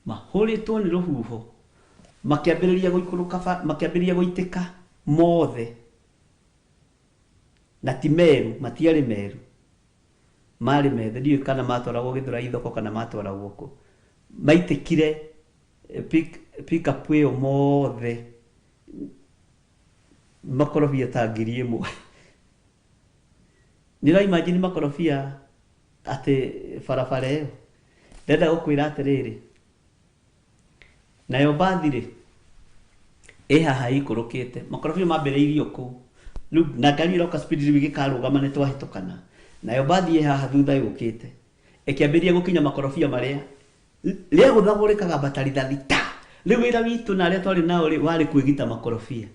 Mahũrĩtwo nĩ rũhuho, makĩambĩrĩria gũikũrũka, makĩambĩrĩria gũitĩka mothe. Na ti meru, matiarĩ meru. Marĩ methe, ndiũĩ kana matwaragwo Gĩthũrai thoko kana matwaragwo kũ. Maitĩkire pick up ĩyo mothe, makorobia ta 1000. Nĩ ũra imagine makorobia atĩ barabara ĩyo. Ndĩrenda gũkwĩra atĩrĩrĩ, nayo mbathi rĩ, ĩ haha ĩikũrũkĩte, makorobia mambĩrĩirio kũu. Rĩu na ngari ĩroka speed rĩu ĩgĩkarũgama nĩ twahĩtũkana. Nayo mbathi ĩ haha thutha yũkĩte. Ĩkĩambĩrĩria gũkinya makorobia marĩa rĩagũthagwo rĩkagamba ta rithathi ta. Rĩu wĩra witũ na arĩa twarĩ nao rĩ, warĩ kwĩgita makorobia.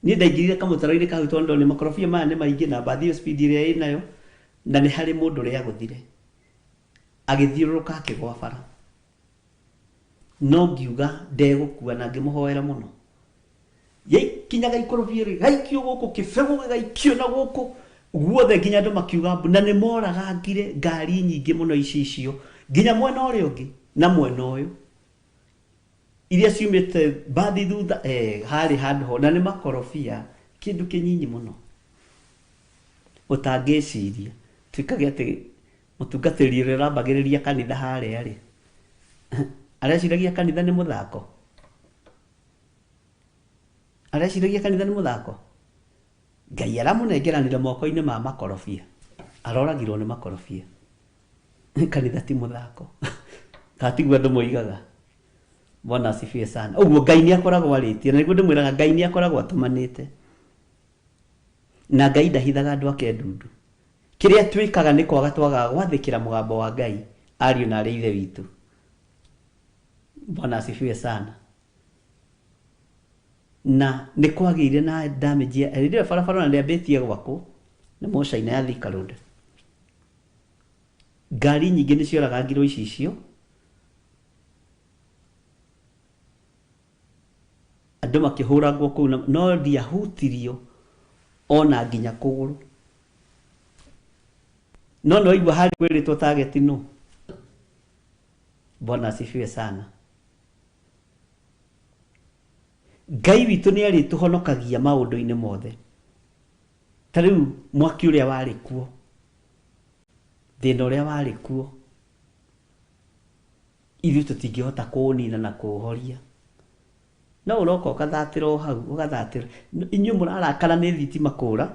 Niĩ ndaingĩrire kamũtaro-inĩ kau tondũ ndonire makorobia maya nĩ maingĩ na mbathi ĩyo speed ĩrĩa ĩnayo, na nĩ harĩ mũndũ rĩagũthire. Agĩthiũrũrũka akĩgwa bara. No ngiuga ndegũkua na ngĩmũhoera mũno. Yaikinyaga ikorobia rĩ, gaikio gũkũ, kĩbegũ gĩgaikio na gũkũ, guothe nginya andũ makiuga mbu, na nĩ moragangire ngari nyingĩ mũno icicio, nginya mwena ũrĩa ũngĩ na mwena ũyũ. Iria ciumĩte mbathi thutha, harĩ handũ ho, na nĩ makorobia, kĩndũ kĩnyinyi mũno. Ũtangĩciria, tuĩkage atĩ mũtungatĩri ũrĩa ũrambagĩrĩria kanitha harĩa rĩ, areciragia kanitha nĩ mũthako. Areciragia kanitha nĩ mũthako. Ngai aramũnengeranire moko-inĩ ma makorobia. Aroragirwo nĩ makorobia. Kanitha ti mũthako. Katiguo andũ moigaga. Bwana asifiwe sana. Ũguo Ngai nĩ akoragwo arĩtie, na nĩguo ndĩmwĩraga Ngai nĩ akoragwo atũmanĩte. Na Ngai ndahithaga andũ ake ndundu. Kĩrĩa twĩkaga nĩ kwaga twagaga gwathĩkĩra mũgambo wa Ngai, ariũ na arĩ ithe witũ. Bwana asifiwe sana. Na nĩ kwagĩire na damage ya rĩrĩa barabara na rĩambĩtie gwakwo nĩ Mũcaina ya Thika Road. Ngari nyingĩ nĩ cioragangirwo icicio. Andũ makĩhũrangwo kũu no ndiahutirio ona nginya kũgũrũ. No no igua harĩ kwĩrĩtwo target no. Bwana asifiwe sana. Ngai witũ nĩ arĩtũhonokagia maũndũ-inĩ mothe. Ta rĩu mwaki ũrĩa warĩ kuo, thĩna ũrĩa warĩ kuo, ithuĩ tũtingĩhota kũũnina na kũũhoria. No ũroka ũgathatĩra o hau, ũgathatĩra. Inyuĩ mũrarakara nĩ thitima kũra,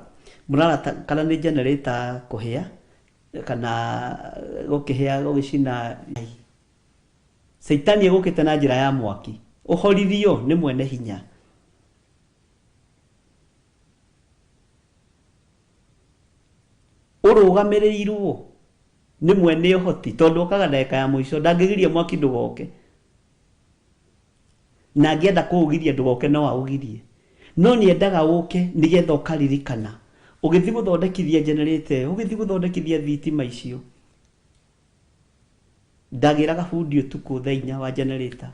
mũrarakara nĩ generator kũhĩa, kana gũkĩhĩa gũgĩcina. Caitani egũkĩte na njĩra ya mwaki. Ũhorithio nĩ mwene hinya. Ũrũgamĩrĩirwo nĩ mwene ũhoti tondũ okaga ndagĩka ya mũico ndangĩgiria mwaki ndũgoke. Na angĩenda kũũgiria ndũgoke no aũgirie. No nĩ endaga ũke nĩgetha ũkaririkana. Ũgĩthiĩ gũthondekithia generator ĩyo, ũgĩthiĩ gũthondekithia thitima icio. Ndagĩraga bundi ũtukũ thaa inya wa generator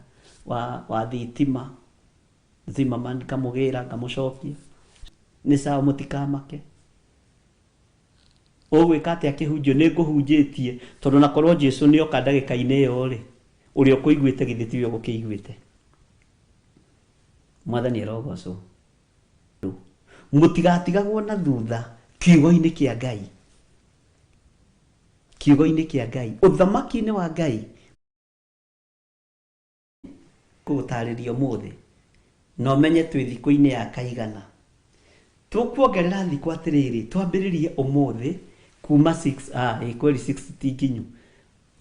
wa, wa thitima Zimmerman ngamũgĩra ngamũcokia. Nĩ sawa mũtikamake. Ũgwĩka atĩa kĩhunjio? Nĩ ngũhunjĩtie tondũ na korwo Jesu nĩ oka ndagĩka-inĩ ĩyo rĩ, ũrĩa ũkũiguĩte githĩ tiwe ũgũkĩiguĩte? Mwathani arogocwo. Mũtigatigagwo na thutha kiugo-inĩ kĩa Ngai. Kiugo-inĩ kĩa Ngai, ũthamaki-inĩ wa Ngai. Ngũgũtarĩria ũmũthĩ na ũmenye twĩ thikũ-inĩ ya kaigana. Tũkuongerera thikũ atĩrĩrĩ, twambĩrĩrie ũmũthĩ kuma 6, ah, ĩ kweli 6 ti nginyu.